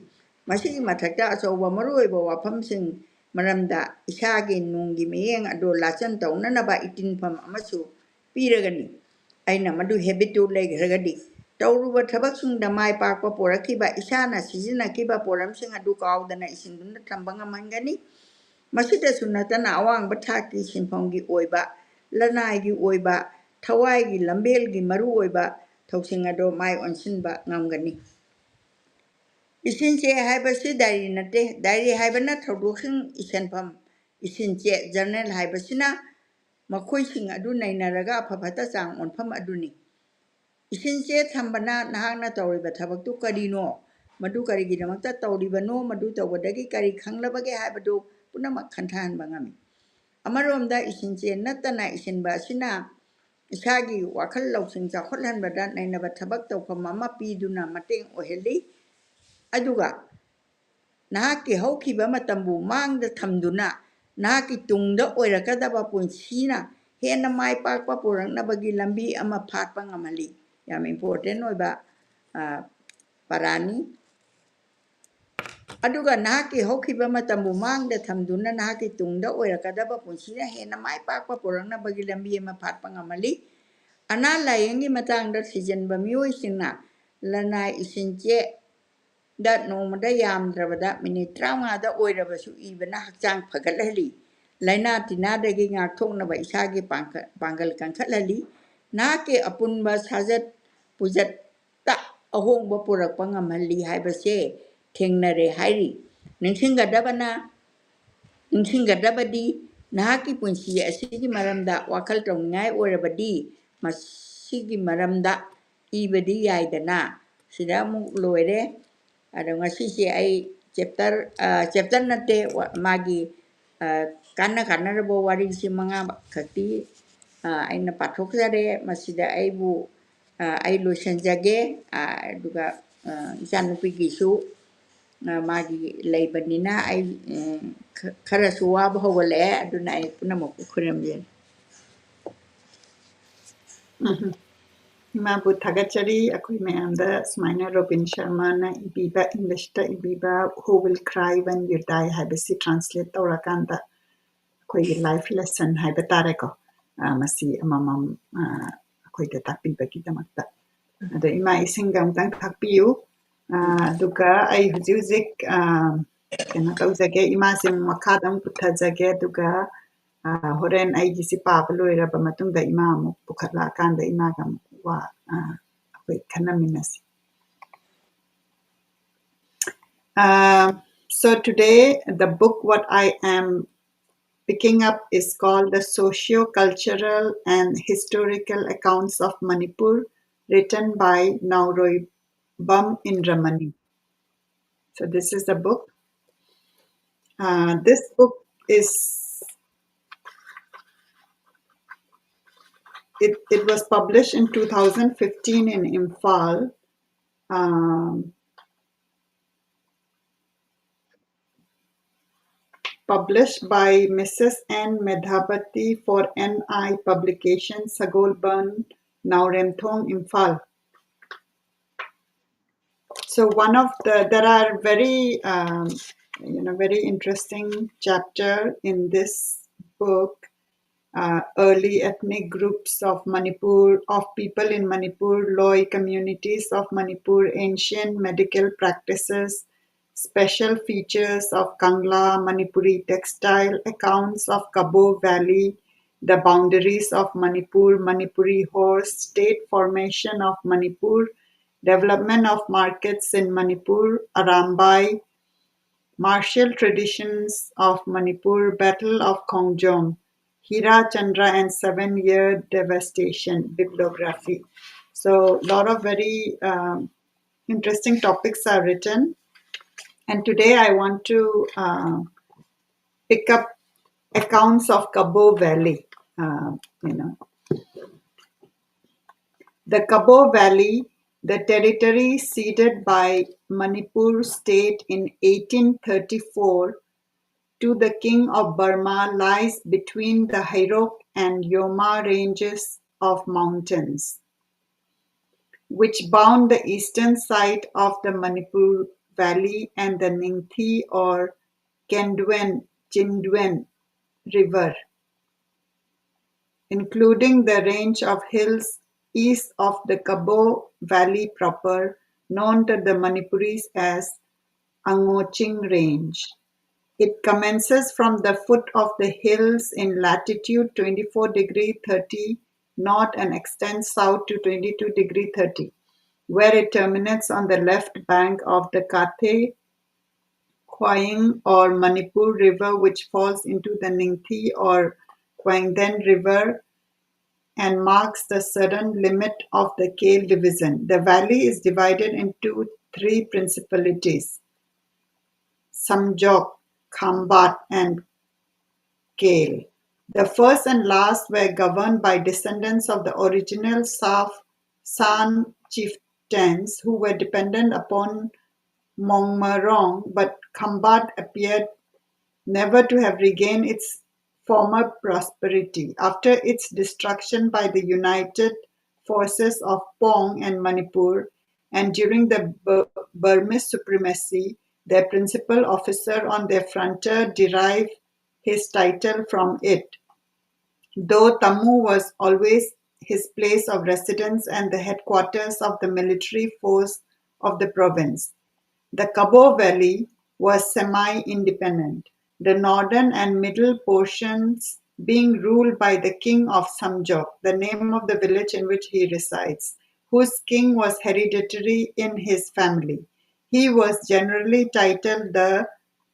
ꯃꯁꯤꯒꯤ ꯃꯊꯛꯇ ꯑꯆꯧꯕ ꯃꯔꯨꯑꯣꯏꯕ ꯋꯥꯐꯝꯁꯤꯡ ꯃꯔꯝꯗ ꯏꯁꯥꯒꯤ ꯅꯨꯡꯒꯤ ꯃꯤꯠꯌꯦꯡ ꯑꯗꯨ ꯂꯥꯆꯟ ꯇꯧꯅꯅꯕ ꯏꯇꯤꯟꯐꯝ ꯑꯃꯁꯨ ꯄꯤꯔꯒꯅꯤ꯫ ꯑꯩꯅ ꯃꯗꯨ habitꯇꯨ ꯂꯩꯈ꯭ꯔꯒꯗꯤ ꯇꯧꯔꯨꯕ ꯊꯕꯛꯁꯤꯡꯗ ꯃꯥꯏ ꯄꯥꯛꯄ ꯄꯨꯔꯛꯈꯤꯕ, ꯏꯁꯥꯅ ꯁꯤꯖꯤꯟꯅꯈꯤꯕ ꯄꯣꯠꯂꯝꯁꯤꯡ ꯑꯗꯨ ꯀꯥꯎꯗꯅ ꯏꯁꯤꯟꯗꯨꯅ ꯊꯝꯕ ꯉꯝꯍꯟꯒꯅꯤ꯫ ꯃꯁꯤꯗꯁꯨ ꯅꯠꯇꯅ, ꯑꯋꯥꯡꯕ ꯊꯥꯛꯀꯤ ꯁꯤꯟꯐꯝꯒꯤ ꯑꯣꯏꯕ, ꯂꯅꯥꯏꯒꯤ ꯑꯣꯏꯕ, ꯊꯋꯥꯏꯒꯤ ꯂꯝꯕꯦꯜꯒꯤ ꯃꯔꯨꯑꯣꯏꯕ ꯊꯧꯁꯤꯡ ꯑꯗꯨ ꯃꯥꯏ ꯑꯣꯟꯁꯤꯟꯕ ꯉꯝꯒꯅꯤ꯫ ꯏꯁꯤꯟꯆꯦ ꯍꯥꯏꯕꯁꯤ ꯗꯥꯏꯔꯤ ꯅꯠꯇꯦ꯫ ꯗꯥꯏꯔꯤ ꯍꯥꯏꯕꯅ ꯊꯧꯗꯣꯛꯁꯤꯡ ꯏꯁꯤꯟꯐꯝ, ꯏꯁꯤꯟꯆꯦ, ꯖꯔꯅꯦꯜ, ꯍꯥꯏꯕꯁꯤꯅ ꯃꯈꯣꯏꯁꯤꯡ ꯑꯗꯨ ꯅꯩꯅꯔꯒ ꯑꯐ ꯐꯠꯇ ꯆꯥꯡ ꯑꯣꯟꯐꯝ ꯑꯗꯨꯅꯤ꯫ ꯏꯁꯤꯟꯆꯦ ꯊꯝꯕꯅ ꯅꯍꯥꯛꯅ ꯇꯧꯔꯤꯕ ꯊꯕꯛꯇꯨ ꯀꯔꯤꯅꯣ, ꯃꯗꯨ ꯀꯔꯤꯒꯤꯗꯃꯛꯇ ꯇꯧꯔꯤꯕꯅꯣ, ꯃꯗꯨ ꯇꯧꯕꯗꯒꯤ ꯀꯔꯤ ꯈꯪꯂꯕꯒꯦ ꯍꯥꯏꯕꯗꯨ ꯄꯨꯝꯅꯃꯛ ꯈꯟꯊꯍꯟꯕ ꯉꯝꯃꯤ꯫ ꯑꯃꯔꯣꯝꯗ, ꯏꯁꯤꯟꯆꯦ ꯅꯠꯇꯅ ꯏꯁꯤꯟꯕ ꯑꯁꯤꯅ ꯏꯁꯥꯒꯤ ꯋꯥꯈꯜ ꯂꯧꯁꯤꯡ ꯆꯥꯎꯈꯠꯍꯟꯕꯗ ꯅꯩꯅꯕ ꯊꯕꯛ ꯇꯧꯐꯝ ꯑꯃ ꯄꯤꯗꯨꯅ ꯃꯇꯦꯡ ꯑꯣꯏꯍꯜꯂꯤ꯫ ꯑꯗꯨꯒ ꯅꯍꯥꯛꯀꯤ ꯍꯧꯈꯤꯕ ꯃꯇꯝꯕꯨ ꯃꯥꯡꯗ ꯊꯝꯗꯨꯅ ꯅꯍꯥꯛꯀꯤ ꯇꯨꯡꯗ ꯑꯣꯏꯔꯛꯀꯗꯕ ꯄꯨꯟꯁꯤꯅ ꯍꯦꯟꯅ ꯃꯥꯏ ꯄꯥꯛꯄ ꯄꯨꯔꯛꯅꯕꯒꯤ ꯂꯝꯕꯤ ꯑꯃ ꯐꯥꯠꯄ ꯉꯝꯍꯜꯂꯤ꯫ ꯌꯥꯝ important ꯑꯣꯏꯕ, ꯑ, ꯄꯔꯥꯅꯤ꯫ ꯑꯗꯨꯒ ꯅꯍꯥꯛꯀꯤ ꯍꯧꯈꯤꯕ ꯃꯇꯝꯕꯨ ꯃꯥꯡꯗ ꯊꯝꯗꯨꯅ ꯅꯍꯥꯛꯀꯤ ꯇꯨꯡꯗ ꯑꯣꯏꯔꯛꯀꯗꯕ ꯄꯨꯟꯁꯤꯅ ꯍꯦꯟꯅ ꯃꯥꯏ ꯄꯥꯛꯄ ꯄꯨꯔꯛꯅꯕꯒꯤ ꯂꯝꯕꯤ ꯑꯃ ꯐꯥꯠꯄ ꯉꯝꯍꯜꯂꯤ꯫ ꯑꯅꯥ ꯂꯥꯏꯌꯦꯡꯒꯤ ꯃꯇꯥꯡꯗ ꯊꯤꯖꯤꯟꯕ ꯃꯤꯑꯣꯏꯁꯤꯡꯅ ꯂꯅꯥꯏ ꯏꯁꯤꯟꯆꯦ ꯗ ꯅꯣꯡꯃꯗ ꯌꯥꯝꯗ꯭ꯔꯕꯗ ꯃꯤꯅꯤꯠ ꯇꯔꯥꯃꯉꯥꯗ ꯑꯣꯏꯔꯕꯁꯨ ꯏꯕꯅ ꯍꯛꯆꯥꯡ ꯐꯒꯠꯍꯜꯂꯤ꯫ ꯂꯥꯏꯅꯥ ꯇꯤꯟꯅꯥꯗꯒꯤ ꯉꯥꯛꯊꯣꯛꯅꯕ ꯏꯁꯥꯒꯤ ꯄꯥꯡꯈ-, ꯄꯥꯡꯒꯜ ꯀꯟꯈꯠꯍꯜꯂꯤ꯫ ꯅꯍꯥꯛꯀꯤ ꯑꯄꯨꯟꯕ ꯁꯥꯖꯠ ꯄꯨꯖꯠꯇ ꯑꯍꯣꯡꯕ ꯄꯨꯔꯛꯄ ꯉꯝꯍꯜꯂꯤ ꯍꯥꯏꯕꯁꯦ ꯊꯦꯡꯅꯔꯦ ꯍꯥꯏꯔꯤ꯫ ꯅꯤꯡꯁꯤꯡꯒꯗꯕꯅ, ꯅꯤꯡꯁꯤꯡꯒꯗꯕꯗꯤ, ꯅꯍꯥꯛꯀꯤ ꯄꯨꯟꯁꯤ ꯑꯁꯤꯒꯤ ꯃꯔꯝꯗ ꯋꯥꯈꯜ ꯇꯧꯅꯤꯡꯉꯥꯏ ꯑꯣꯏꯔꯕꯗꯤ, ꯃꯁꯤꯒꯤ ꯃꯔꯝꯗ ꯏꯕꯗꯤ ꯌꯥꯏꯗꯅ꯫ ꯁꯤꯗ ꯑꯃꯨꯛ ꯂꯣꯏꯔꯦ꯫ ꯑꯗꯣ ꯉꯁꯤꯁꯦ ꯑꯩ chapter, ꯑ, chapter ꯅꯠꯇꯦ, ꯋꯥ-, ꯃꯥꯒꯤ, ꯑ, ꯀꯥꯟꯅ ꯀꯥꯟꯅꯔꯕ ꯋꯥꯔꯤꯁꯤ ꯃꯉꯥ ꯈꯛꯇꯤ, ꯑ, ꯑꯩꯅ ꯄꯥꯊꯣꯛꯆꯔꯦ꯫ ꯃꯁꯤꯗ ꯑꯩꯕꯨ, ꯑ, ꯑꯩ ꯂꯣꯏꯁꯤꯟꯖꯒꯦ꯫ ꯑ, ꯑꯗꯨꯒ, ꯑ, ꯏꯆꯥꯅꯨꯄꯤꯒꯤꯁꯨ, ꯑ, ꯃꯥꯒꯤ ꯂꯩꯕꯅꯤꯅ ꯑꯩ, ꯎꯝ, ꯈ-, ꯈꯔꯁꯨ ꯋꯥꯕ ꯍꯧꯒꯠꯂꯛꯑꯦ꯫ ꯑꯗꯨꯅ ꯑꯩ ꯄꯨꯝꯅꯃꯛꯄꯨ ꯈꯨꯔꯨꯝꯖꯔꯤ꯫ ꯎꯝ꯫ ꯏꯃꯥꯕꯨ ꯊꯥꯒꯠꯆꯔꯤ꯫ ꯑꯩꯈꯣꯏ ꯃꯌꯥꯝꯗ ꯁꯨꯃꯥꯏꯅ ꯔꯣꯕꯤꯟ ꯁꯔꯃꯅ ꯏꯕꯤꯕ, English ꯇ ꯏꯕꯤꯕ Who Will Cry When You Die ꯍꯥꯏꯕꯁꯤ translate ꯇꯧꯔꯀꯥꯟꯗ ꯑꯩꯈꯣꯏꯒꯤ life lesson ꯍꯥꯏꯕ ꯇꯥꯔꯦꯀꯣ꯫ ꯑ, ꯃꯁꯤ ꯑꯃꯃꯝ, ꯑ, ꯑꯩꯈꯣꯏꯗ ꯇꯥꯛꯄꯤꯕꯒꯤꯗꯃꯛꯇ꯫ ꯑꯗꯣ ꯏꯃꯥ ꯏꯁꯤꯡꯒ ꯑꯃꯨꯛꯇꯪ ꯊꯛꯄꯤꯌꯨ꯫ ꯑꯥ, ꯑꯗꯨꯒ ꯑꯩ ꯍꯧꯖꯤꯛ ꯍꯧꯖꯤꯛ, ꯑꯥ, ꯀꯩꯅꯣ ꯇꯧꯖꯒꯦ, ꯏꯃꯥꯁꯦ ꯑꯃꯨꯛ ꯃꯈꯥꯗ ꯑꯃꯨꯛ ꯄꯨꯊꯖꯒꯦ, ꯑꯗꯨꯒ, ꯑꯥ, ꯍꯣꯔꯦꯟ ꯑꯩꯒꯤꯁꯤ ꯄꯥꯕ ꯂꯣꯏꯔꯕ ꯃꯇꯨꯡꯗ ꯏꯃꯥ ꯑꯃꯨꯛ ꯄꯨꯈꯠꯂꯛꯑꯀꯥꯟꯗ ꯏꯃꯥꯒ ꯑꯃꯨꯛ ꯋꯥ, ꯑꯥ, ꯑꯩꯈꯣꯏ ꯈꯟꯅꯃꯤꯟꯅꯁꯤ꯫ Uh, so today, the book what I am picking up is called The Socio-Cultural and Historical Accounts of Manipur, written by Naoroibam Indramani. So this is the book. Uh, this book is, it, it was published in two thousand fifteen in Imphal. Um, published by Missus N Medhabati for N I Publications, Sagolban, Naoremthong, Imphal. So one of the, there are very, um, you know, very interesting chapter in this book, uh, early ethnic groups of Manipur, of people in Manipur, Loi communities of Manipur, ancient medical practices, special features of Kangla, Manipuri textile, accounts of Kabo Valley, the boundaries of Manipur, Manipuri horse, state formation of Manipur, development of markets in Manipur, Arambai, martial traditions of Manipur, Battle of Khongjom, Hira Chandra and Seven Year Devastation, bibliography. So a lot of very, um, interesting topics are written. And today I want to, uh, pick up accounts of Kabo Valley. Uh, you know, the Kabo Valley, the territory ceded by Manipur state in eighteen thirty-four to the King of Burma, lies between the Hairok and Yoma ranges of mountains, which bound the eastern side of the Manipur Valley and the Ningthi or Kendwen, Chindwen River, including the range of hills east of the Kabo Valley proper, known to the Manipuris as Angoching Range. It commences from the foot of the hills in latitude twenty-four degree thirty north and extends south to twenty-two degree thirty, where it terminates on the left bank of the Kathe Khwaing or Manipur River, which falls into the Ningthi or Khwaingden River and marks the southern limit of the Kale Division. The valley is divided into three principalities: Samjok, Khambat, and Kale. The first and last were governed by descendants of the original Saf San chieftains who were dependent upon Mongmarong, but Khambat appeared never to have regained its former prosperity. After its destruction by the united forces of Pong and Manipur, and during the Bur- Burmese supremacy, their principal officer on their frontier derived his title from it, though Tamu was always his place of residence and the headquarters of the military force of the province. The Kabo Valley was semi-independent, the northern and middle portions being ruled by the king of Samjok, the name of the village in which he resides, whose king was hereditary in his family. He was generally titled the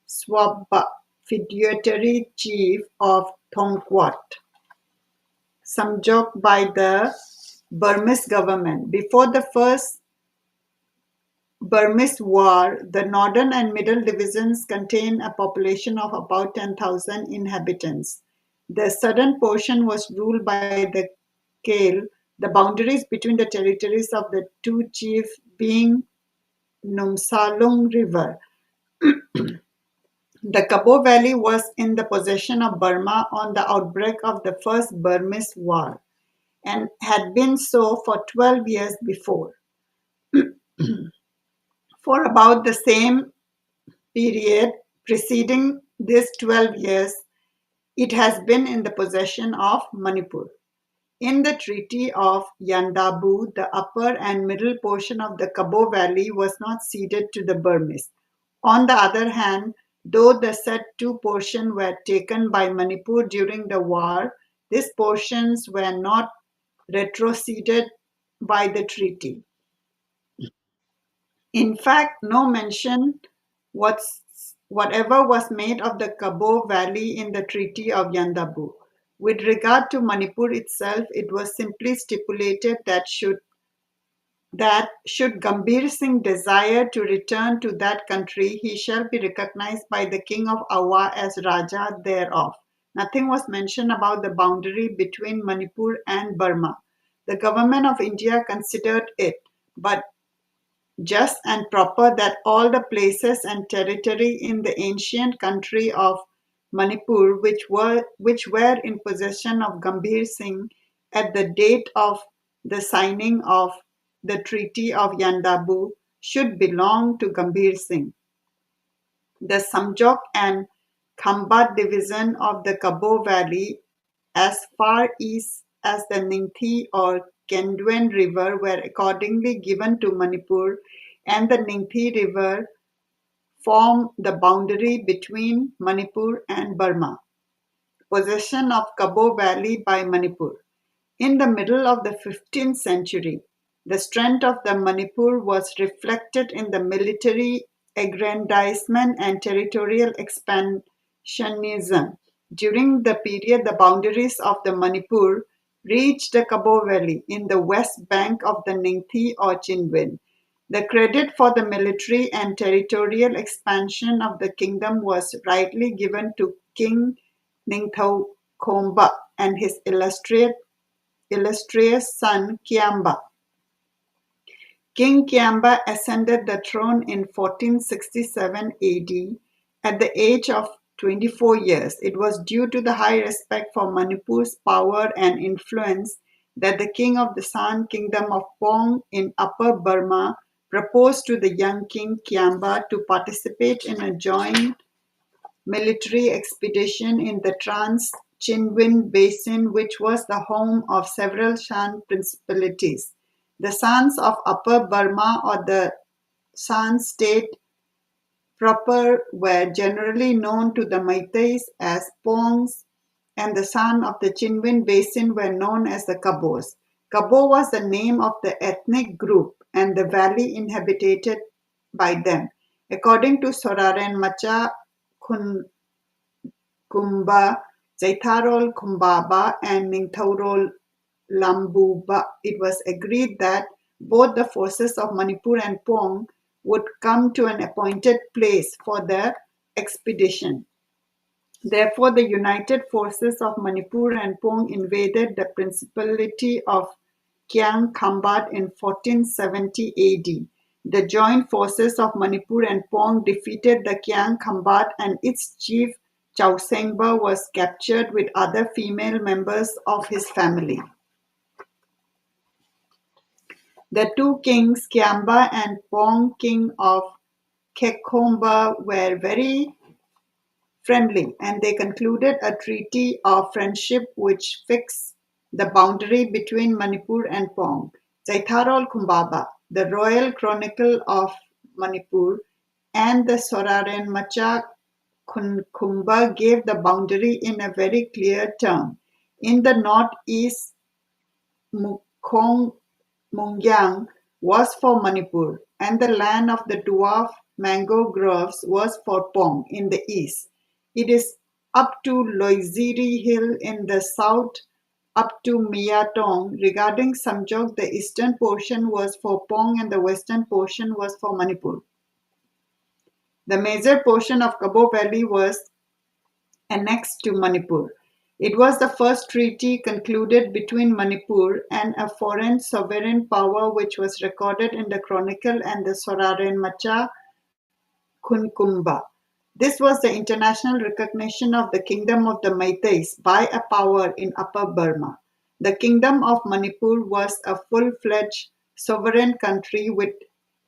Swabba, feudatory chief of Thongkwat, Samjok by the Burmese government. Before the first Burmese war, the northern and middle divisions contained a population of about ten thousand inhabitants. The southern portion was ruled by the Kale, the boundaries between the territories of the two chiefs being Numsalung River. The Kabo Valley was in the possession of Burma on the outbreak of the First Burmese War and had been so for twelve years before. For about the same period preceding this twelve years, it has been in the possession of Manipur. In the Treaty of Yandabu, the upper and middle portion of the Kabo Valley was not ceded to the Burmese. On the other hand, though the said two portions were taken by Manipur during the war, these portions were not retroceded by the treaty. In fact, no mention what's, whatever was made of the Kabo Valley in the Treaty of Yandabu. With regard to Manipur itself, it was simply stipulated that should that should Gambhir Singh desire to return to that country, he shall be recognized by the king of Awa as Raja thereof. Nothing was mentioned about the boundary between Manipur and Burma. The government of India considered it, but just and proper that all the places and territory in the ancient country of Manipur, which were which were in possession of Gambhir Singh at the date of the signing of the Treaty of Yandabu, should belong to Gambhir Singh. The Samjok and Khambat division of the Kabo Valley, as far east as the Ningthi or Kendwen River, were accordingly given to Manipur, and the Ningthi River form the boundary between Manipur and Burma. Possession of Kabo Valley by Manipur. In the middle of the fifteenth century, the strength of the Manipur was reflected in the military aggrandizement and territorial expansionism. During the period, the boundaries of the Manipur reached the Kabo Valley in the west bank of the Ningthi or Chindwin. The credit for the military and territorial expansion of the kingdom was rightly given to King Ningthou Khomba and his illustrious, illustrious son Kiamba. King Kiamba ascended the throne in fourteen sixty-seven A D at the age of twenty-four years. It was due to the high respect for Manipur's power and influence that the king of the San Kingdom of Pong in Upper Burma proposed to the young king Kiamba to participate in a joint military expedition in the Trans Chindwin Basin, which was the home of several Shan principalities. The Shans of Upper Burma or the Shan state proper were generally known to the Meiteis as Pongs, and the Shan of the Chindwin Basin were known as the Kabos. Kabo was the name of the ethnic group and the valley inhabited by them. According to Soraren Macha Khun Kumba, Jaitharol Khumbaba, and Ningthaurol Lambuba, it was agreed that both the forces of Manipur and Pong would come to an appointed place for the expedition. Therefore, the united forces of Manipur and Pong invaded the principality of Kiang Khambat in fourteen seventy A D. The joint forces of Manipur and Pong defeated the Kiang Khambat, and its chief Chausengba was captured with other female members of his family. The two kings, Kiamba and Pong, king of Kekomba, were very friendly, and they concluded a treaty of friendship which fixed the boundary between Manipur and Pong. Jaitharol Khumbaba, the royal chronicle of Manipur, and the Soraren Macha Khun- Khumba gave the boundary in a very clear term. In the northeast, Mukhong Mungyang was for Manipur, and the land of the dwarf mango groves was for Pong in the east. It is up to Loiziri Hill in the south, up to Miyatong. Regarding Samjok, the eastern portion was for Pong and the western portion was for Manipur. The major portion of Kabo Valley was annexed to Manipur. It was the first treaty concluded between Manipur and a foreign sovereign power, which was recorded in the Chronicle and the Soraren Macha Khunkumba. This was the international recognition of the Kingdom of the Meiteis by a power in Upper Burma. The Kingdom of Manipur was a full fledged sovereign country with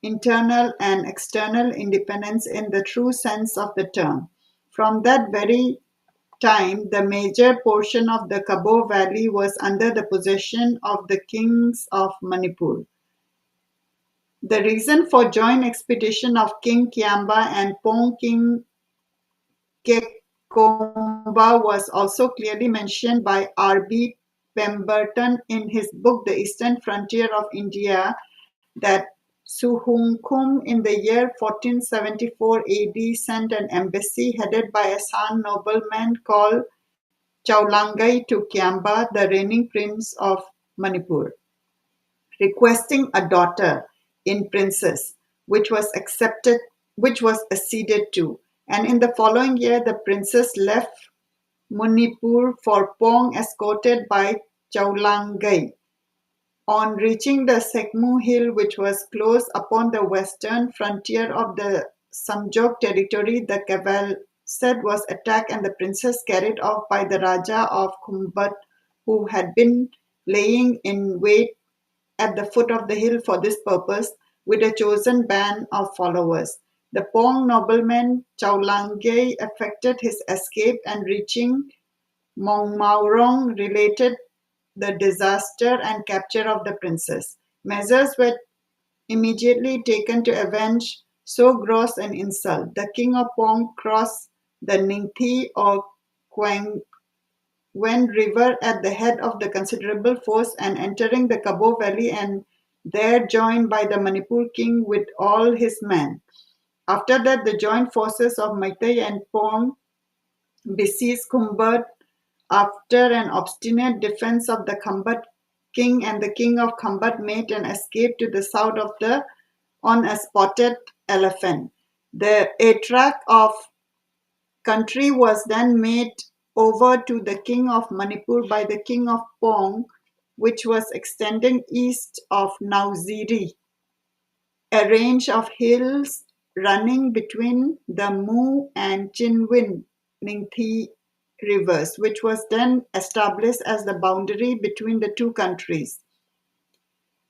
internal and external independence in the true sense of the term. From that very time, the major portion of the Kabo Valley was under the possession of the kings of Manipur. The reason for joint expedition of King Kiamba and Pong King Kekomba was also clearly mentioned by R B Pemberton in his book, The Eastern Frontier of India, that Suhungkum in the year fourteen seventy-four A D sent an embassy headed by a San nobleman called Chaulangei to Kiamba, the reigning prince of Manipur, requesting a daughter in princess, which was accepted, which was acceded to. And in the following year, the princess left Manipur for Pong, escorted by Chaulangei. On reaching the Sekmu Hill, which was close upon the western frontier of the Samjok territory, the cavalier was attacked and the princess carried off by the Raja of Khumbat, who had been laying in wait at the foot of the hill for this purpose with a chosen band of followers. The Pong nobleman Chaulangei effected his escape and reaching Mongmaurong related the disaster and capture of the princess. Measures were immediately taken to avenge so gross an insult. The king of Pong crossed the Ningthi or Kwang Wen River at the head of the considerable force and entering the Kabo Valley and there joined by the Manipur king with all his men. After that, the joint forces of Meitei and Pong besieged Khumbat. After an obstinate defense of the Khumbat king and the king of Khumbat made an escape to the south of the on a spotted elephant. The Atrak of country was then made over to the king of Manipur by the king of Pong, which was extending east of Nauziri, a range of hills running between the Mu and Chinwin Ningthi rivers, which was then established as the boundary between the two countries.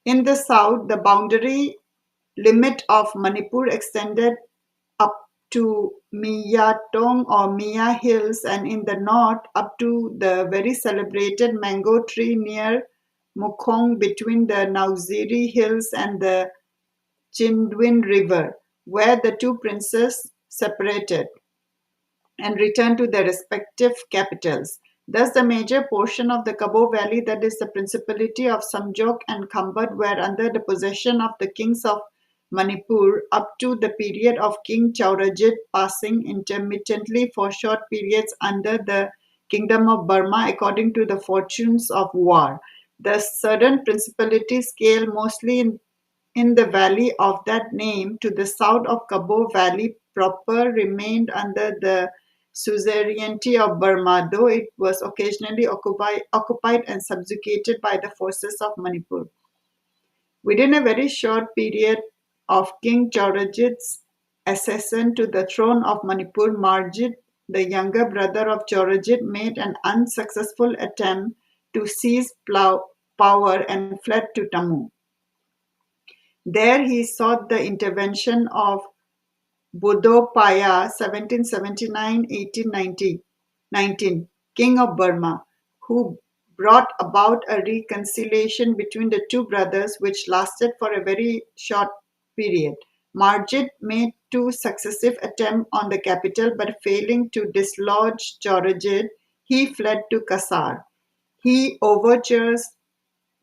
In the south, the boundary limit of Manipur extended up to Miyatong or Miya Hills, and in the north up to the very celebrated mango tree near Mukhong, between the Nauziri Hills and the Chindwin River, where the two princes separated and returned to their respective capitals. Thus, the major portion of the Kabo Valley, that is the principality of Samjok and Khambhat, were under the possession of the kings of Manipur up to the period of King Chaurajit passing intermittently for short periods under the Kingdom of Burma according to the fortunes of war. The southern principalities came mostly in, in the valley of that name. To the south of Kabo Valley proper remained under the suzerainty of Burma, though it was occasionally occupied, occupied and subjugated by the forces of Manipur. Within a very short period of King Chaurajit's accession to the throne of Manipur, Marjit, the younger brother of Chaurajit, made an unsuccessful attempt to seize plow- power and fled to Tamu. There he sought the intervention of Bodopaya, seventeen seventy-nine eighteen ninety, nineteen, King of Burma, who brought about a reconciliation between the two brothers, which lasted for a very short period. Marjit made two successive attempts on the capital, but failing to dislodge Chaurajit, he fled to Kasar. He overtures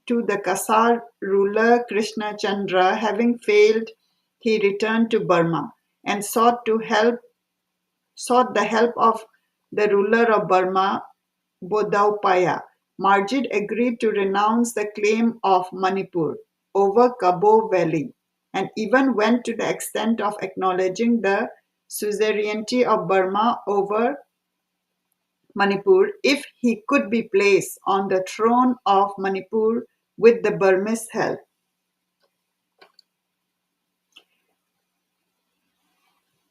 to the Kasar ruler Krishna Chandra. Having failed, he returned to Burma and sought to help sought the help of the ruler of Burma, Bodaupaya. Marjit agreed to renounce the claim of Manipur over Kabo Valley and even went to the extent of acknowledging the suzerainty of Burma over Manipur if he could be placed on the throne of Manipur with the Burmese help.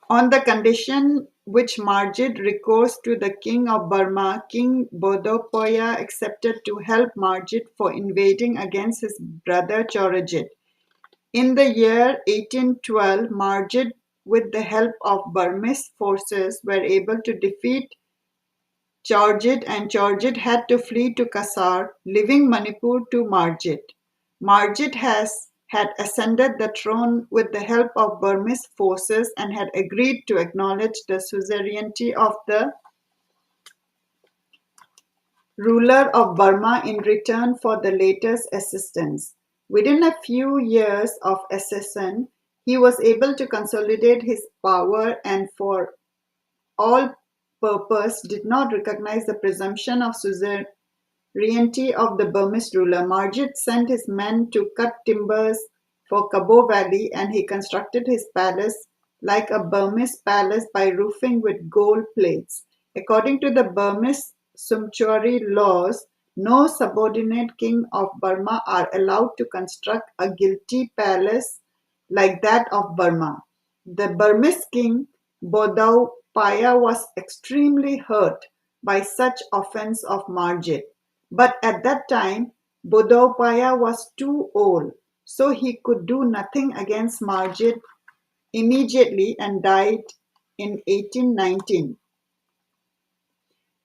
On the condition which Marjit recourse to the king of Burma, King Bodopoya accepted to help Marjit for invading against his brother Chorajit. In the year eighteen twelve, Marjit with the help of Burmese forces, were able to defeat Chorjit, and Chorjit had to flee to Kasar, leaving Manipur to Marjit. Marjit has had ascended the throne with the help of Burmese forces and had agreed to acknowledge the suzerainty of the ruler of Burma in return for the latter's assistance. Within a few years of accession, he was able to consolidate his power and for all purpose did not recognize the presumption of suzerainty of the Burmese ruler. Marjit sent his men to cut timbers for Kabo Valley, and he constructed his palace like a Burmese palace by roofing with gold plates. According to the Burmese sumptuary laws, no subordinate king of Burma are allowed to construct a guilty palace like that of Burma. The Burmese king Bodau Paya was extremely hurt by such offense of Marjit, but at that time Bodau Paya was too old, so he could do nothing against Marjit immediately and died in eighteen nineteen.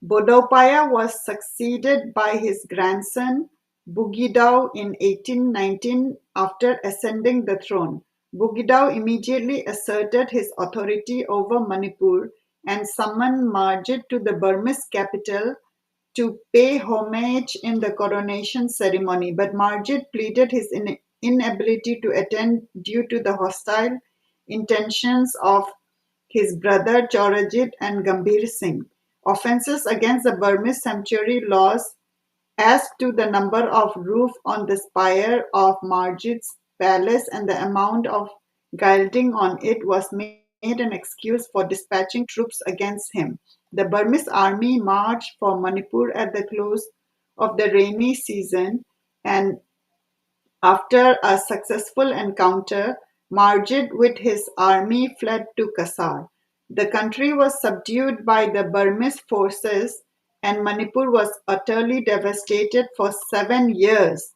Bodau Paya was succeeded by his grandson Bugidau in eighteen nineteen after ascending the throne. Bugidau immediately asserted his authority over Manipur and summoned Marjit to the Burmese capital to pay homage in the coronation ceremony. But Marjit pleaded his in- inability to attend due to the hostile intentions of his brother Chorajit and Gambhir Singh. Offenses against the Burmese sumptuary laws as to the number of roof on the spire of Marjit's palace and the amount of gilding on it was made an excuse for dispatching troops against him. The Burmese army marched for Manipur at the close of the rainy season, and after a successful encounter, Marjit with his army fled to Kasar. The country was subdued by the Burmese forces, and Manipur was utterly devastated for seven years,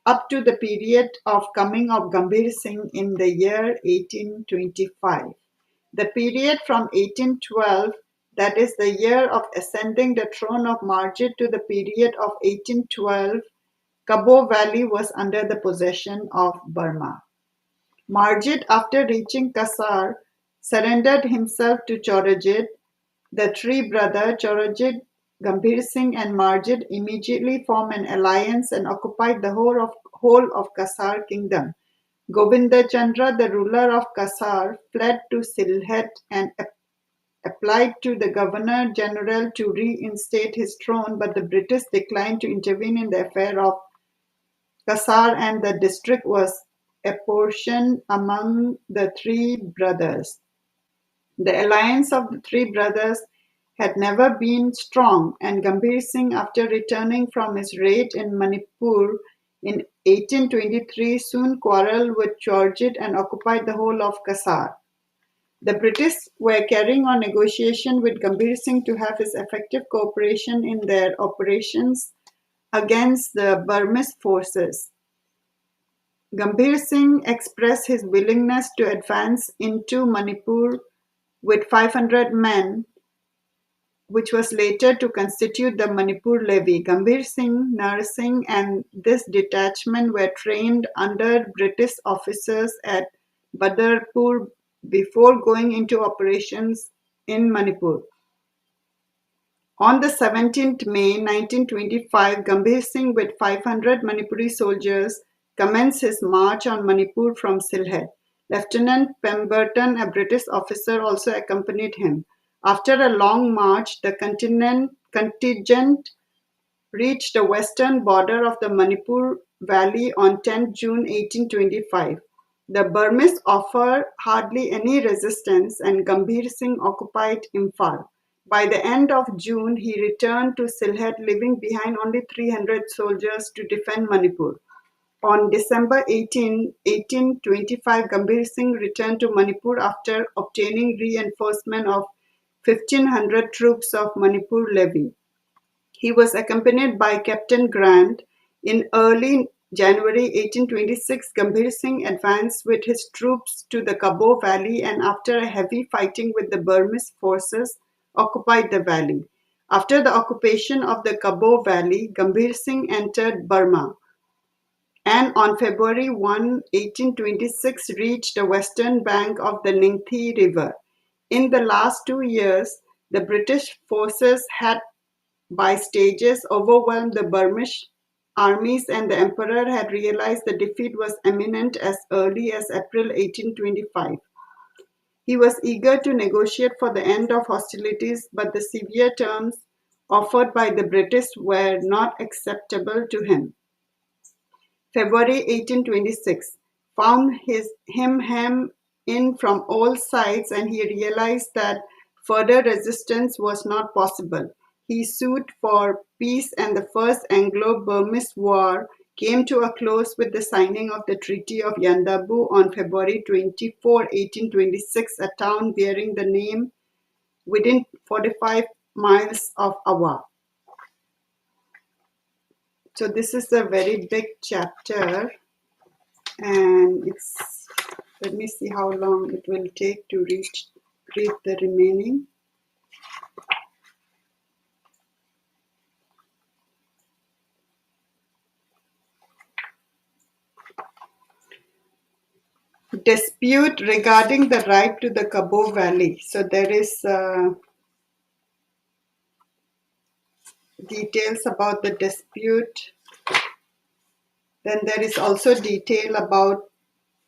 up to the period of coming of Gambhir Singh in the year eighteen twenty-five. The period from eighteen twelve, that is the year of ascending the throne of Margit, to the period of eighteen twelve, Kabo Valley was under the possession of Burma. Margit, after reaching Kasar, surrendered himself to Chorajit. The three brother Chorajit, Gambhir Singh and Margit immediately formed an alliance and occupied the whole of, whole of Kasar kingdom. Govinda Chandra, the ruler of Kasar, fled to Sylhet and ap- applied to the Governor General to reinstate his throne, but the British declined to intervene in the affair of Kasar, and the district was apportioned among the three brothers. The alliance of the three brothers had never been strong, and Gambhir Singh, after returning from his raid in Manipur in eighteen twenty-three, soon quarreled with Chorajit and occupied the whole of Kasar. The British were carrying on negotiation with Gambhir Singh to have his effective cooperation in their operations against the Burmese forces. Gambhir Singh expressed his willingness to advance into Manipur with five hundred men, which was later to constitute the Manipur Levy. Gambhir Singh, Narsingh, and this detachment were trained under British officers at Badarpur before going into operations in Manipur. On the seventeenth May nineteen twenty-five, Gambhir Singh with five hundred Manipuri soldiers commenced his march on Manipur from Sylhet. Lieutenant Pemberton, a British officer, also accompanied him. After a long march, the continent, contingent reached the western border of the Manipur Valley on tenth June eighteen twenty-five. The Burmese offered hardly any resistance, and Gambhir Singh occupied Imphal. By the end of June, he returned to Sylhet, leaving behind only three hundred soldiers to defend Manipur. On December eighteen, eighteen twenty-five, Gambhir Singh returned to Manipur after obtaining reinforcement of fifteen hundred troops of Manipur Levy. He was accompanied by Captain Grant. In early January eighteen twenty-six, Gambhir Singh advanced with his troops to the Kabo Valley and, after a heavy fighting with the Burmese forces, occupied the valley. After the occupation of the Kabo Valley, Gambhir Singh entered Burma and on February one, eighteen twenty-six, reached the western bank of the Ningthi River. In the last two years, the British forces had by stages overwhelmed the Burmese armies, and the emperor had realized the defeat was imminent as early as April eighteen twenty-five. He was eager to negotiate for the end of hostilities, but the severe terms offered by the British were not acceptable to him. February eighteen twenty-six found his, him hem in from all sides, and he realized that further resistance was not possible. He sued for peace, and the First Anglo-Burmese War came to a close with the signing of the Treaty of Yandabu on February twenty-four, eighteen twenty-six, a town bearing the name within forty-five miles of Awa. So this is a very big chapter, and it's, let me see how long it will take to reach, read the remaining. Dispute regarding the right to the Kabo Valley. So there is uh, details about the dispute. Then there is also detail about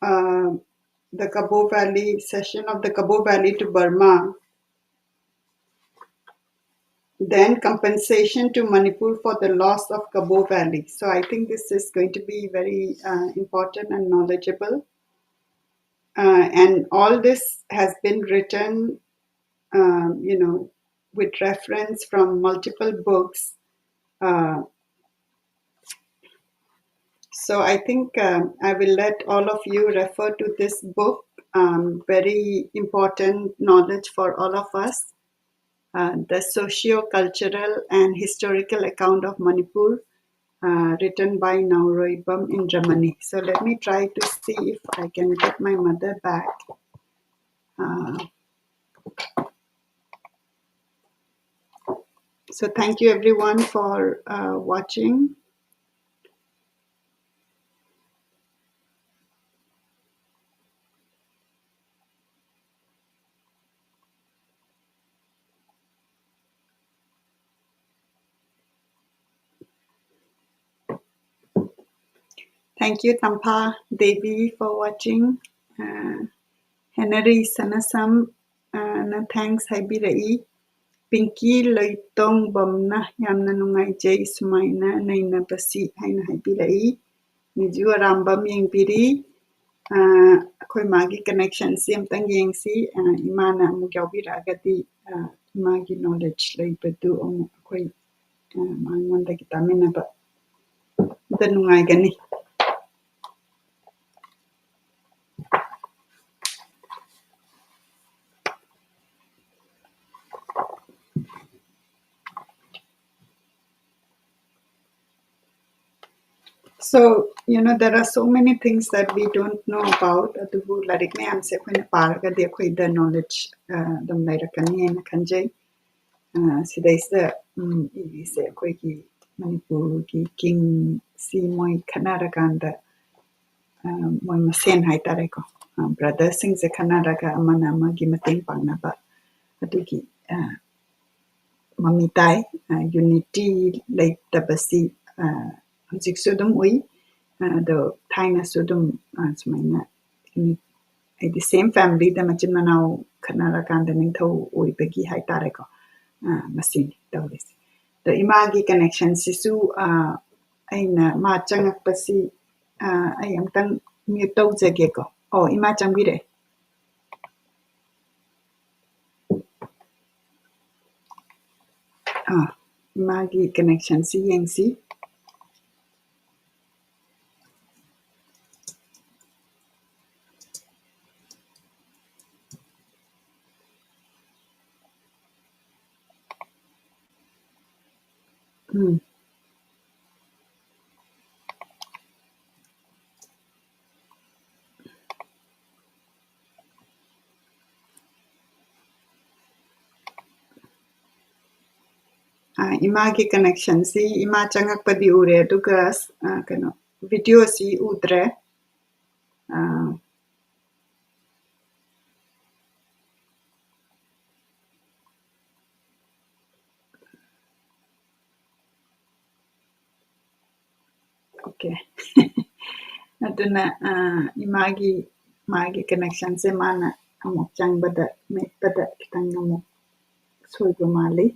uh, the Kabo Valley, cession of the Kabo Valley to Burma. Then compensation to Manipur for the loss of Kabo Valley. So I think this is going to be very uh, important and knowledgeable. Uh, and all this has been written, um, you know, with reference from multiple books. Uh, so I think um, I will let all of you refer to this book, um, very important knowledge for all of us, uh, the socio-cultural and historical account of Manipur. uh, written by Naoroibam Indramani. So let me try to see if I can get my mother back. Uh, so thank you everyone for uh, watching. Thank you, Tampha Devi, for watching. Uh, Henry Sanasam, uh, ꯅ thanks ꯍꯥꯏꯕꯤꯔꯛꯏ꯫ ꯄꯤꯡꯀꯤ ꯂꯩꯇꯣꯡꯕꯝꯅ ꯌꯥꯝꯅ ꯅꯨꯡꯉꯥꯏꯖꯩ ꯁꯨꯃꯥꯏꯅ ꯅꯩꯅꯕꯁꯤ ꯍꯥꯏꯅ ꯍꯥꯏꯕꯤꯔꯛꯏ꯫ ꯃꯤꯖꯨ ꯑꯔꯥꯝꯕꯝ ꯌꯦꯡꯕꯤꯔꯤ꯫ ꯑꯥ, ꯑꯩꯈꯣꯏ ꯃꯥꯒꯤ connectionꯁꯤ ꯑꯝꯇꯪ ꯌꯦꯡꯁꯤ꯫ ꯑꯥ, ꯏꯃꯥꯅ ꯑꯃꯨꯛ ꯌꯥꯎꯕꯤꯔꯛꯑꯒꯗꯤ, ꯑꯥ, ꯏꯃꯥꯒꯤ knowledge ꯂꯩꯕꯗꯨ ꯑꯃꯨꯛ ꯑꯩꯈꯣꯏ, ꯑꯥ, ꯃꯉꯣꯟꯗꯒꯤ ꯇꯥꯃꯤꯟꯅꯕ ꯗ ꯅꯨꯡꯉꯥꯏꯒꯅꯤ꯫ So, you know, there are so many things that we don't know about. ꯑꯗꯨꯕꯨ ꯂꯥꯏꯔꯤꯛ ꯃꯌꯥꯝꯁꯦ ꯑꯩꯈꯣꯏꯅ ꯄꯥꯔꯒꯗꯤ ꯑꯩꯈꯣꯏꯗ knowledge, ꯑ, ꯑꯗꯨꯝ ꯂꯩꯔꯛꯀꯅꯤ ꯍꯥꯏꯅ ꯈꯟꯖꯩ꯫ ꯑ, ꯁꯤꯗꯩꯁꯤꯗ, ꯎꯝ, ꯏꯔꯤꯁꯦ ꯑꯩꯈꯣꯏꯒꯤ ꯃꯅꯤꯄꯨꯔꯒꯤ kingꯁꯤ ꯃꯣꯏ ꯈꯠꯅꯔꯀꯥꯟꯗ, ꯑ, ꯃꯣꯏ ꯃꯁꯦꯟ ꯍꯥꯏꯇꯥꯔꯦꯀꯣ, ꯑ, brotherꯁꯤꯡꯁꯦ ꯈꯠꯅꯔꯒ ꯑꯃꯅ ꯑꯃꯒꯤ ꯃꯇꯦꯡ ꯄꯥꯡꯅꯕ ꯑꯗꯨꯒꯤ, ꯑ, ꯃꯃꯤ ꯇꯥꯏ꯫ ꯑ, unity ꯂꯩꯇꯕꯁꯤ, ꯑ, ꯍꯧꯖꯤꯛꯁꯨ ꯑꯗꯨꯝ ꯎꯏ꯫ ꯑ, ꯑꯗꯣ ꯊꯥꯏꯅꯁꯨ ꯑꯗꯨꯝ, ꯑ, ꯁꯨꯃꯥꯏꯅ ꯎꯝ, ꯍꯥꯏꯗꯤ same familyꯗ ꯃꯆꯤꯟ ꯃꯅꯥꯎ ꯈꯠꯅꯔꯀꯥꯟꯗ ꯅꯤꯡꯊꯧ ꯑꯣꯏꯕꯒꯤ ꯍꯥꯏꯇꯥꯔꯦꯀꯣ꯫ ꯑ, ꯃꯁꯤꯅꯤ ꯇꯧꯔꯤꯁꯦ꯫ ꯑꯗꯣ ꯏꯃꯥꯒꯤ connectionꯁꯤꯁꯨ, ꯑ, ꯑꯩꯅ ꯃꯥ ꯆꯪꯉꯛꯄꯁꯤ, ꯑ, ꯑꯩ ꯑꯝꯇꯪ mute ꯇꯧꯖꯒꯦꯀꯣ꯫ ꯑꯣ, ꯏꯃꯥ ꯆꯪꯕꯤꯔꯛꯑꯦ꯫ ꯑ, ꯏꯃꯥꯒꯤ connectionꯁꯤ ꯌꯦꯡꯁꯤ꯫ ꯎꯝ꯫ ꯏꯃꯥꯒꯤ ꯀꯅꯦꯛꯁꯟꯁꯤ, ꯏꯃꯥ ꯆꯪꯉꯛꯄꯗꯤ ꯎꯔꯦ, ꯑꯗꯨꯒ ꯑ, ꯀꯩꯅꯣ, ꯚꯤꯗꯤꯑꯣꯁꯤ ꯎꯗ꯭ꯔꯦ꯫ ꯑ, ꯑꯣꯀꯦ꯫ ꯑꯗꯨꯅ ꯑ, ꯏꯃꯥꯒꯤ, ꯃꯥꯒꯤ ꯀꯅꯦꯛꯁꯟꯁꯦ ꯃꯥꯅ ꯑꯃꯨꯛ ꯆꯪꯕꯗ, ꯃꯦꯠꯄꯗ ꯈꯤꯇꯪ ꯑꯃꯨꯛ ꯁꯣꯏꯕ ꯃꯥꯜꯂꯤ꯫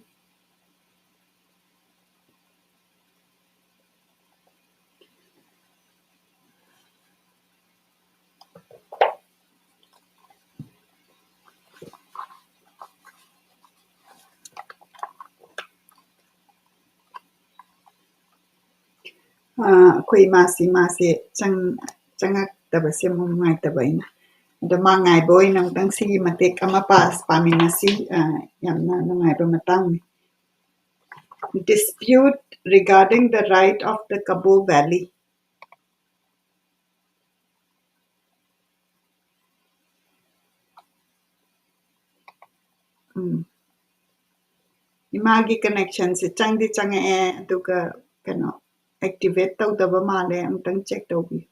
ꯑ, ꯑꯩꯈꯣꯏ ꯏꯃꯥꯁꯤ, ꯃꯥꯁꯦ ꯆꯪ-, ꯆꯪꯉꯛꯇꯕꯁꯦ ꯑꯃꯨꯛ ꯅꯨꯡꯉꯥꯏꯇꯕ ꯑꯩꯅ꯫ ꯑꯗꯣ ꯃꯥ ꯉꯥꯏꯕ ꯑꯣꯏꯅ ꯑꯃꯨꯛꯇꯪ ꯁꯤꯒꯤ ꯃꯇꯦꯛ ꯑꯃ ꯄꯥꯁ ꯄꯥꯃꯤꯟꯅꯁꯤ꯫ ꯑ, ꯌꯥꯝꯅ ꯅꯨꯡꯉꯥꯏꯕ ꯃꯇꯥꯡꯅꯤ꯫ Dispute regarding the right of the Kabo Valley. ꯎꯝ꯫ ꯏꯃꯥꯒꯤ ꯀꯅꯦꯛꯁꯟꯁꯦ ꯆꯪꯗꯤ ꯆꯪꯉꯛꯑꯦ, ꯑꯗꯨꯒ ꯀꯩꯅꯣ, ꯑꯦꯛꯇꯤꯚꯦꯠ ꯇꯧꯗꯕ ꯃꯥꯜꯂꯦ꯫ ꯑꯃꯨꯛꯇꯪ ꯆꯦꯛ ꯇꯧꯕꯤꯌꯨ꯫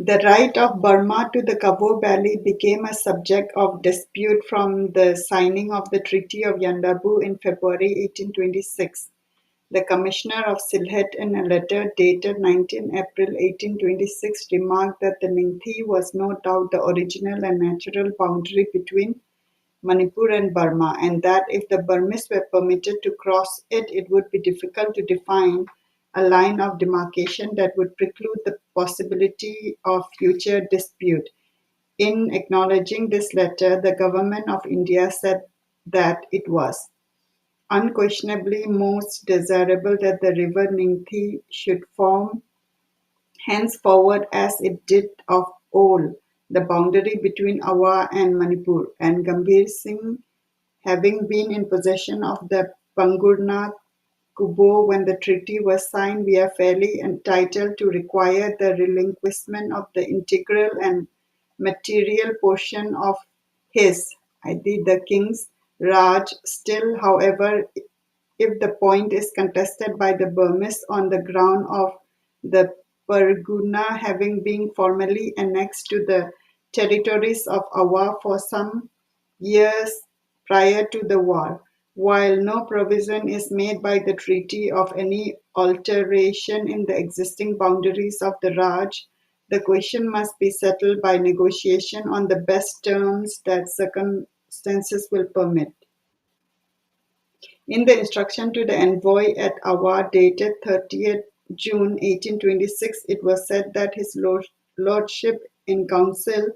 The right of Burma to the Kabo Valley became a subject of dispute from the signing of the Treaty of Yandabu in February eighteen twenty-six. The commissioner of Sylhet, in a letter dated nineteen April eighteen twenty-six, remarked that the Ningthi was no doubt the original and natural boundary between Manipur and Burma, and that if the Burmese were permitted to cross it, it would be difficult to define a line of demarcation that would preclude the possibility of future dispute. In acknowledging this letter, the government of India said that it was unquestionably most desirable that the river Ningthi should form henceforward, as it did of old, the boundary between Awa and Manipur, and Gambhir Singh, having been in possession of the Pangurna Kubo when the treaty was signed, we are fairly entitled to require the relinquishment of the integral and material portion of his, I D, the king's Raj. Still, however, if the point is contested by the Burmese on the ground of the Parguna having been formally annexed to the territories of Awa for some years prior to the war, while no provision is made by the treaty of any alteration in the existing boundaries of the Raj, the question must be settled by negotiation on the best terms that circumstances will permit. In the instruction to the envoy at Awa, dated thirtieth June eighteen twenty-six, it was said that his lord- lordship in council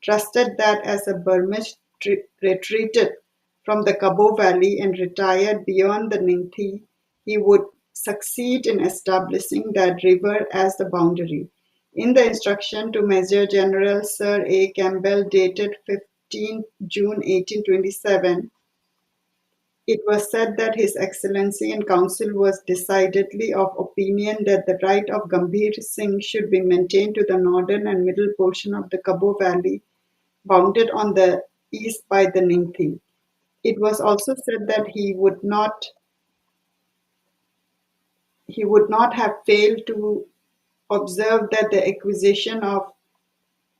trusted that as a Burmese tr- retreated from the Kabaw Valley and retired beyond the Ningthi, he would succeed in establishing that river as the boundary. In the instruction to Major General Sir A. Campbell, dated fifteenth June eighteen twenty-seven, it was said that His Excellency in Council was decidedly of opinion that the right of Gambhir Singh should be maintained to the northern and middle portion of the Kabaw Valley, bounded on the east by the Ningthi. It was also said that he would not he would not have failed to observe that the acquisition of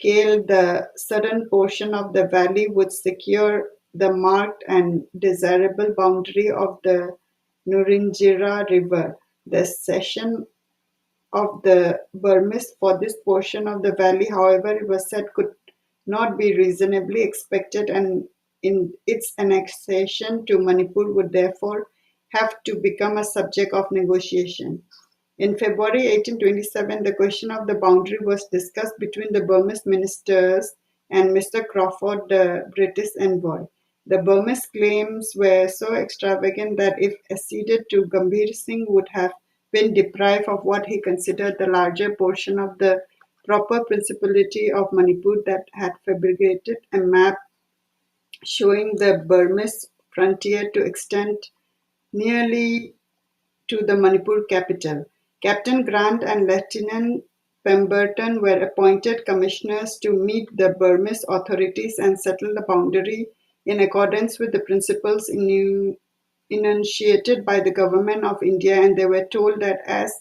Kale, the southern portion of the valley, would secure the marked and desirable boundary of the Nurinjira River. The cession of the Burmese for this portion of the valley, however, it was said, could not be reasonably expected, and in its annexation to Manipur would therefore have to become a subject of negotiation. In February eighteen twenty-seven, the question of the boundary was discussed between the Burmese ministers and Mister Crawford, the British envoy. The Burmese claims were so extravagant that if acceded to, Gambhir Singh would have been deprived of what he considered the larger portion of the proper principality of Manipur that had fabricated a map showing the Burmese frontier to extend nearly to the Manipur capital. Captain Grant and Lieutenant Pemberton were appointed commissioners to meet the Burmese authorities and settle the boundary in accordance with the principles inu- enunciated by the government of India, and they were told that as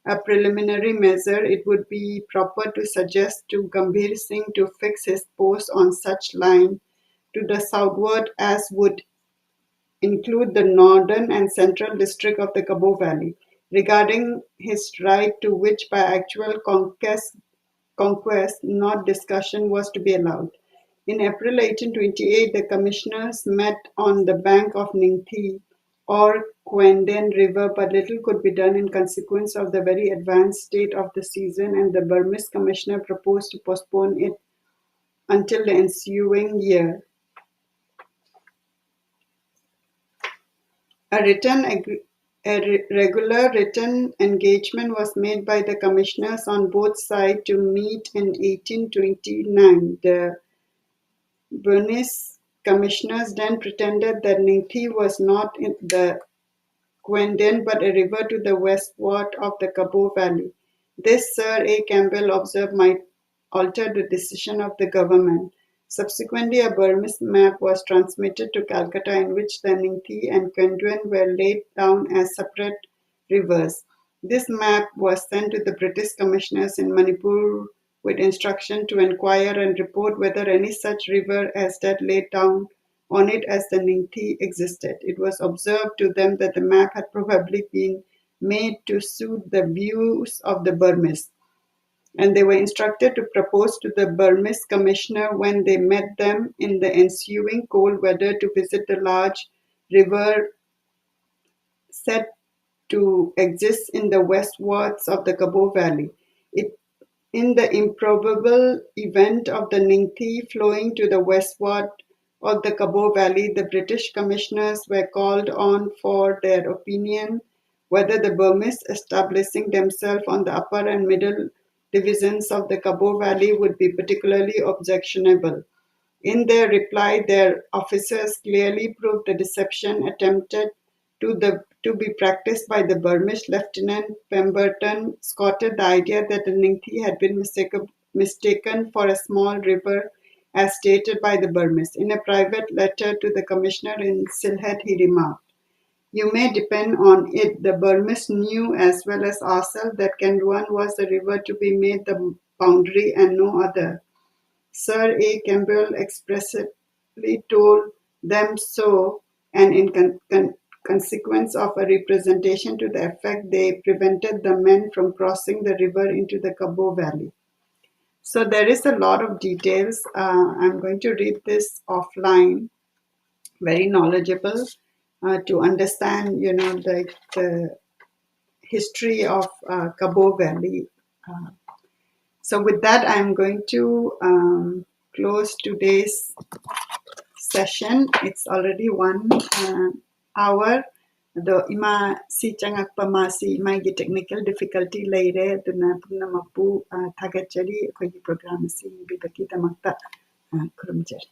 a preliminary measure, it would be proper to suggest to Gambhir Singh to fix his post on such line to the southward as would include the northern and central district of the Kabaw Valley, regarding his right to which by actual conquest, conquest, not discussion, was to be allowed. In April eighteen twenty-eight, the commissioners met on the bank of Ningthi or Kwenden River, but little could be done in consequence of the very advanced state of the season, and the Burmese commissioner proposed to postpone it until the ensuing year. A written ag- a re- regular written engagement was made by the commissioners on both sides to meet in eighteen twenty-nine. The Burmese commissioners then pretended that Ningthi was not in the Kwenden but a river to the westward of the Kabaw Valley. This, Sir A. Campbell observed, might alter the decision of the government. Subsequently, a Burmese map was transmitted to Calcutta in which the Ningthi and Kwenden were laid down as separate rivers. This map was sent to the British commissioners in Manipur with instruction to inquire and report whether any such river as that laid down on it as the Ningthi existed. It was observed to them that the map had probably been made to suit the views of the Burmese, and they were instructed to propose to the Burmese commissioner when they met them in the ensuing cold weather to visit the large river said to exist in the westwards of the Kabaw Valley. It, in the improbable event of the Ningthi flowing to the westward of the Kabaw Valley, the British commissioners were called on for their opinion whether the Burmese establishing themselves on the upper and middle divisions of the Kabaw Valley would be particularly objectionable. In their reply, their officers clearly proved the deception attempted to the to be practiced by the Burmese. Lieutenant Pemberton scouted the idea that the Ningthi had been mistaken, mistaken for a small river as stated by the Burmese. In a private letter to the commissioner in Sylhet, he remarked, "You may depend on it, the Burmese knew as well as ourselves that Kandluan was the river to be made the boundary and no other. Sir A. Campbell expressly told them so, and in con- con- consequence of a representation to the effect, they prevented the men from crossing the river into the Kabo Valley." So there is a lot of details. Uh, I'm going to read this offline. Very knowledgeable uh, to understand, you know, the, the history of uh, Kabo Valley. Uh, so with that, I'm going to um, close today's session. It's already one uh, hour. ꯑꯗꯣ ꯏꯃꯥ ꯁꯤ ꯆꯪꯉꯛꯄ ꯃꯥꯁꯤ ꯃꯥꯒꯤ technical difficulty ꯂꯩꯔꯦ, ꯑꯗꯨꯅ ꯄꯨꯝꯅꯃꯛꯄꯨ ꯑ, ꯊꯥꯒꯠꯆꯔꯤ꯫ ꯑꯩꯈꯣꯏꯒꯤ program ꯑꯁꯤ ꯌꯦꯡꯕꯤꯕꯒꯤꯗꯃꯛꯇ ꯑ, ꯈꯨꯔꯨꯝꯖꯔꯤ꯫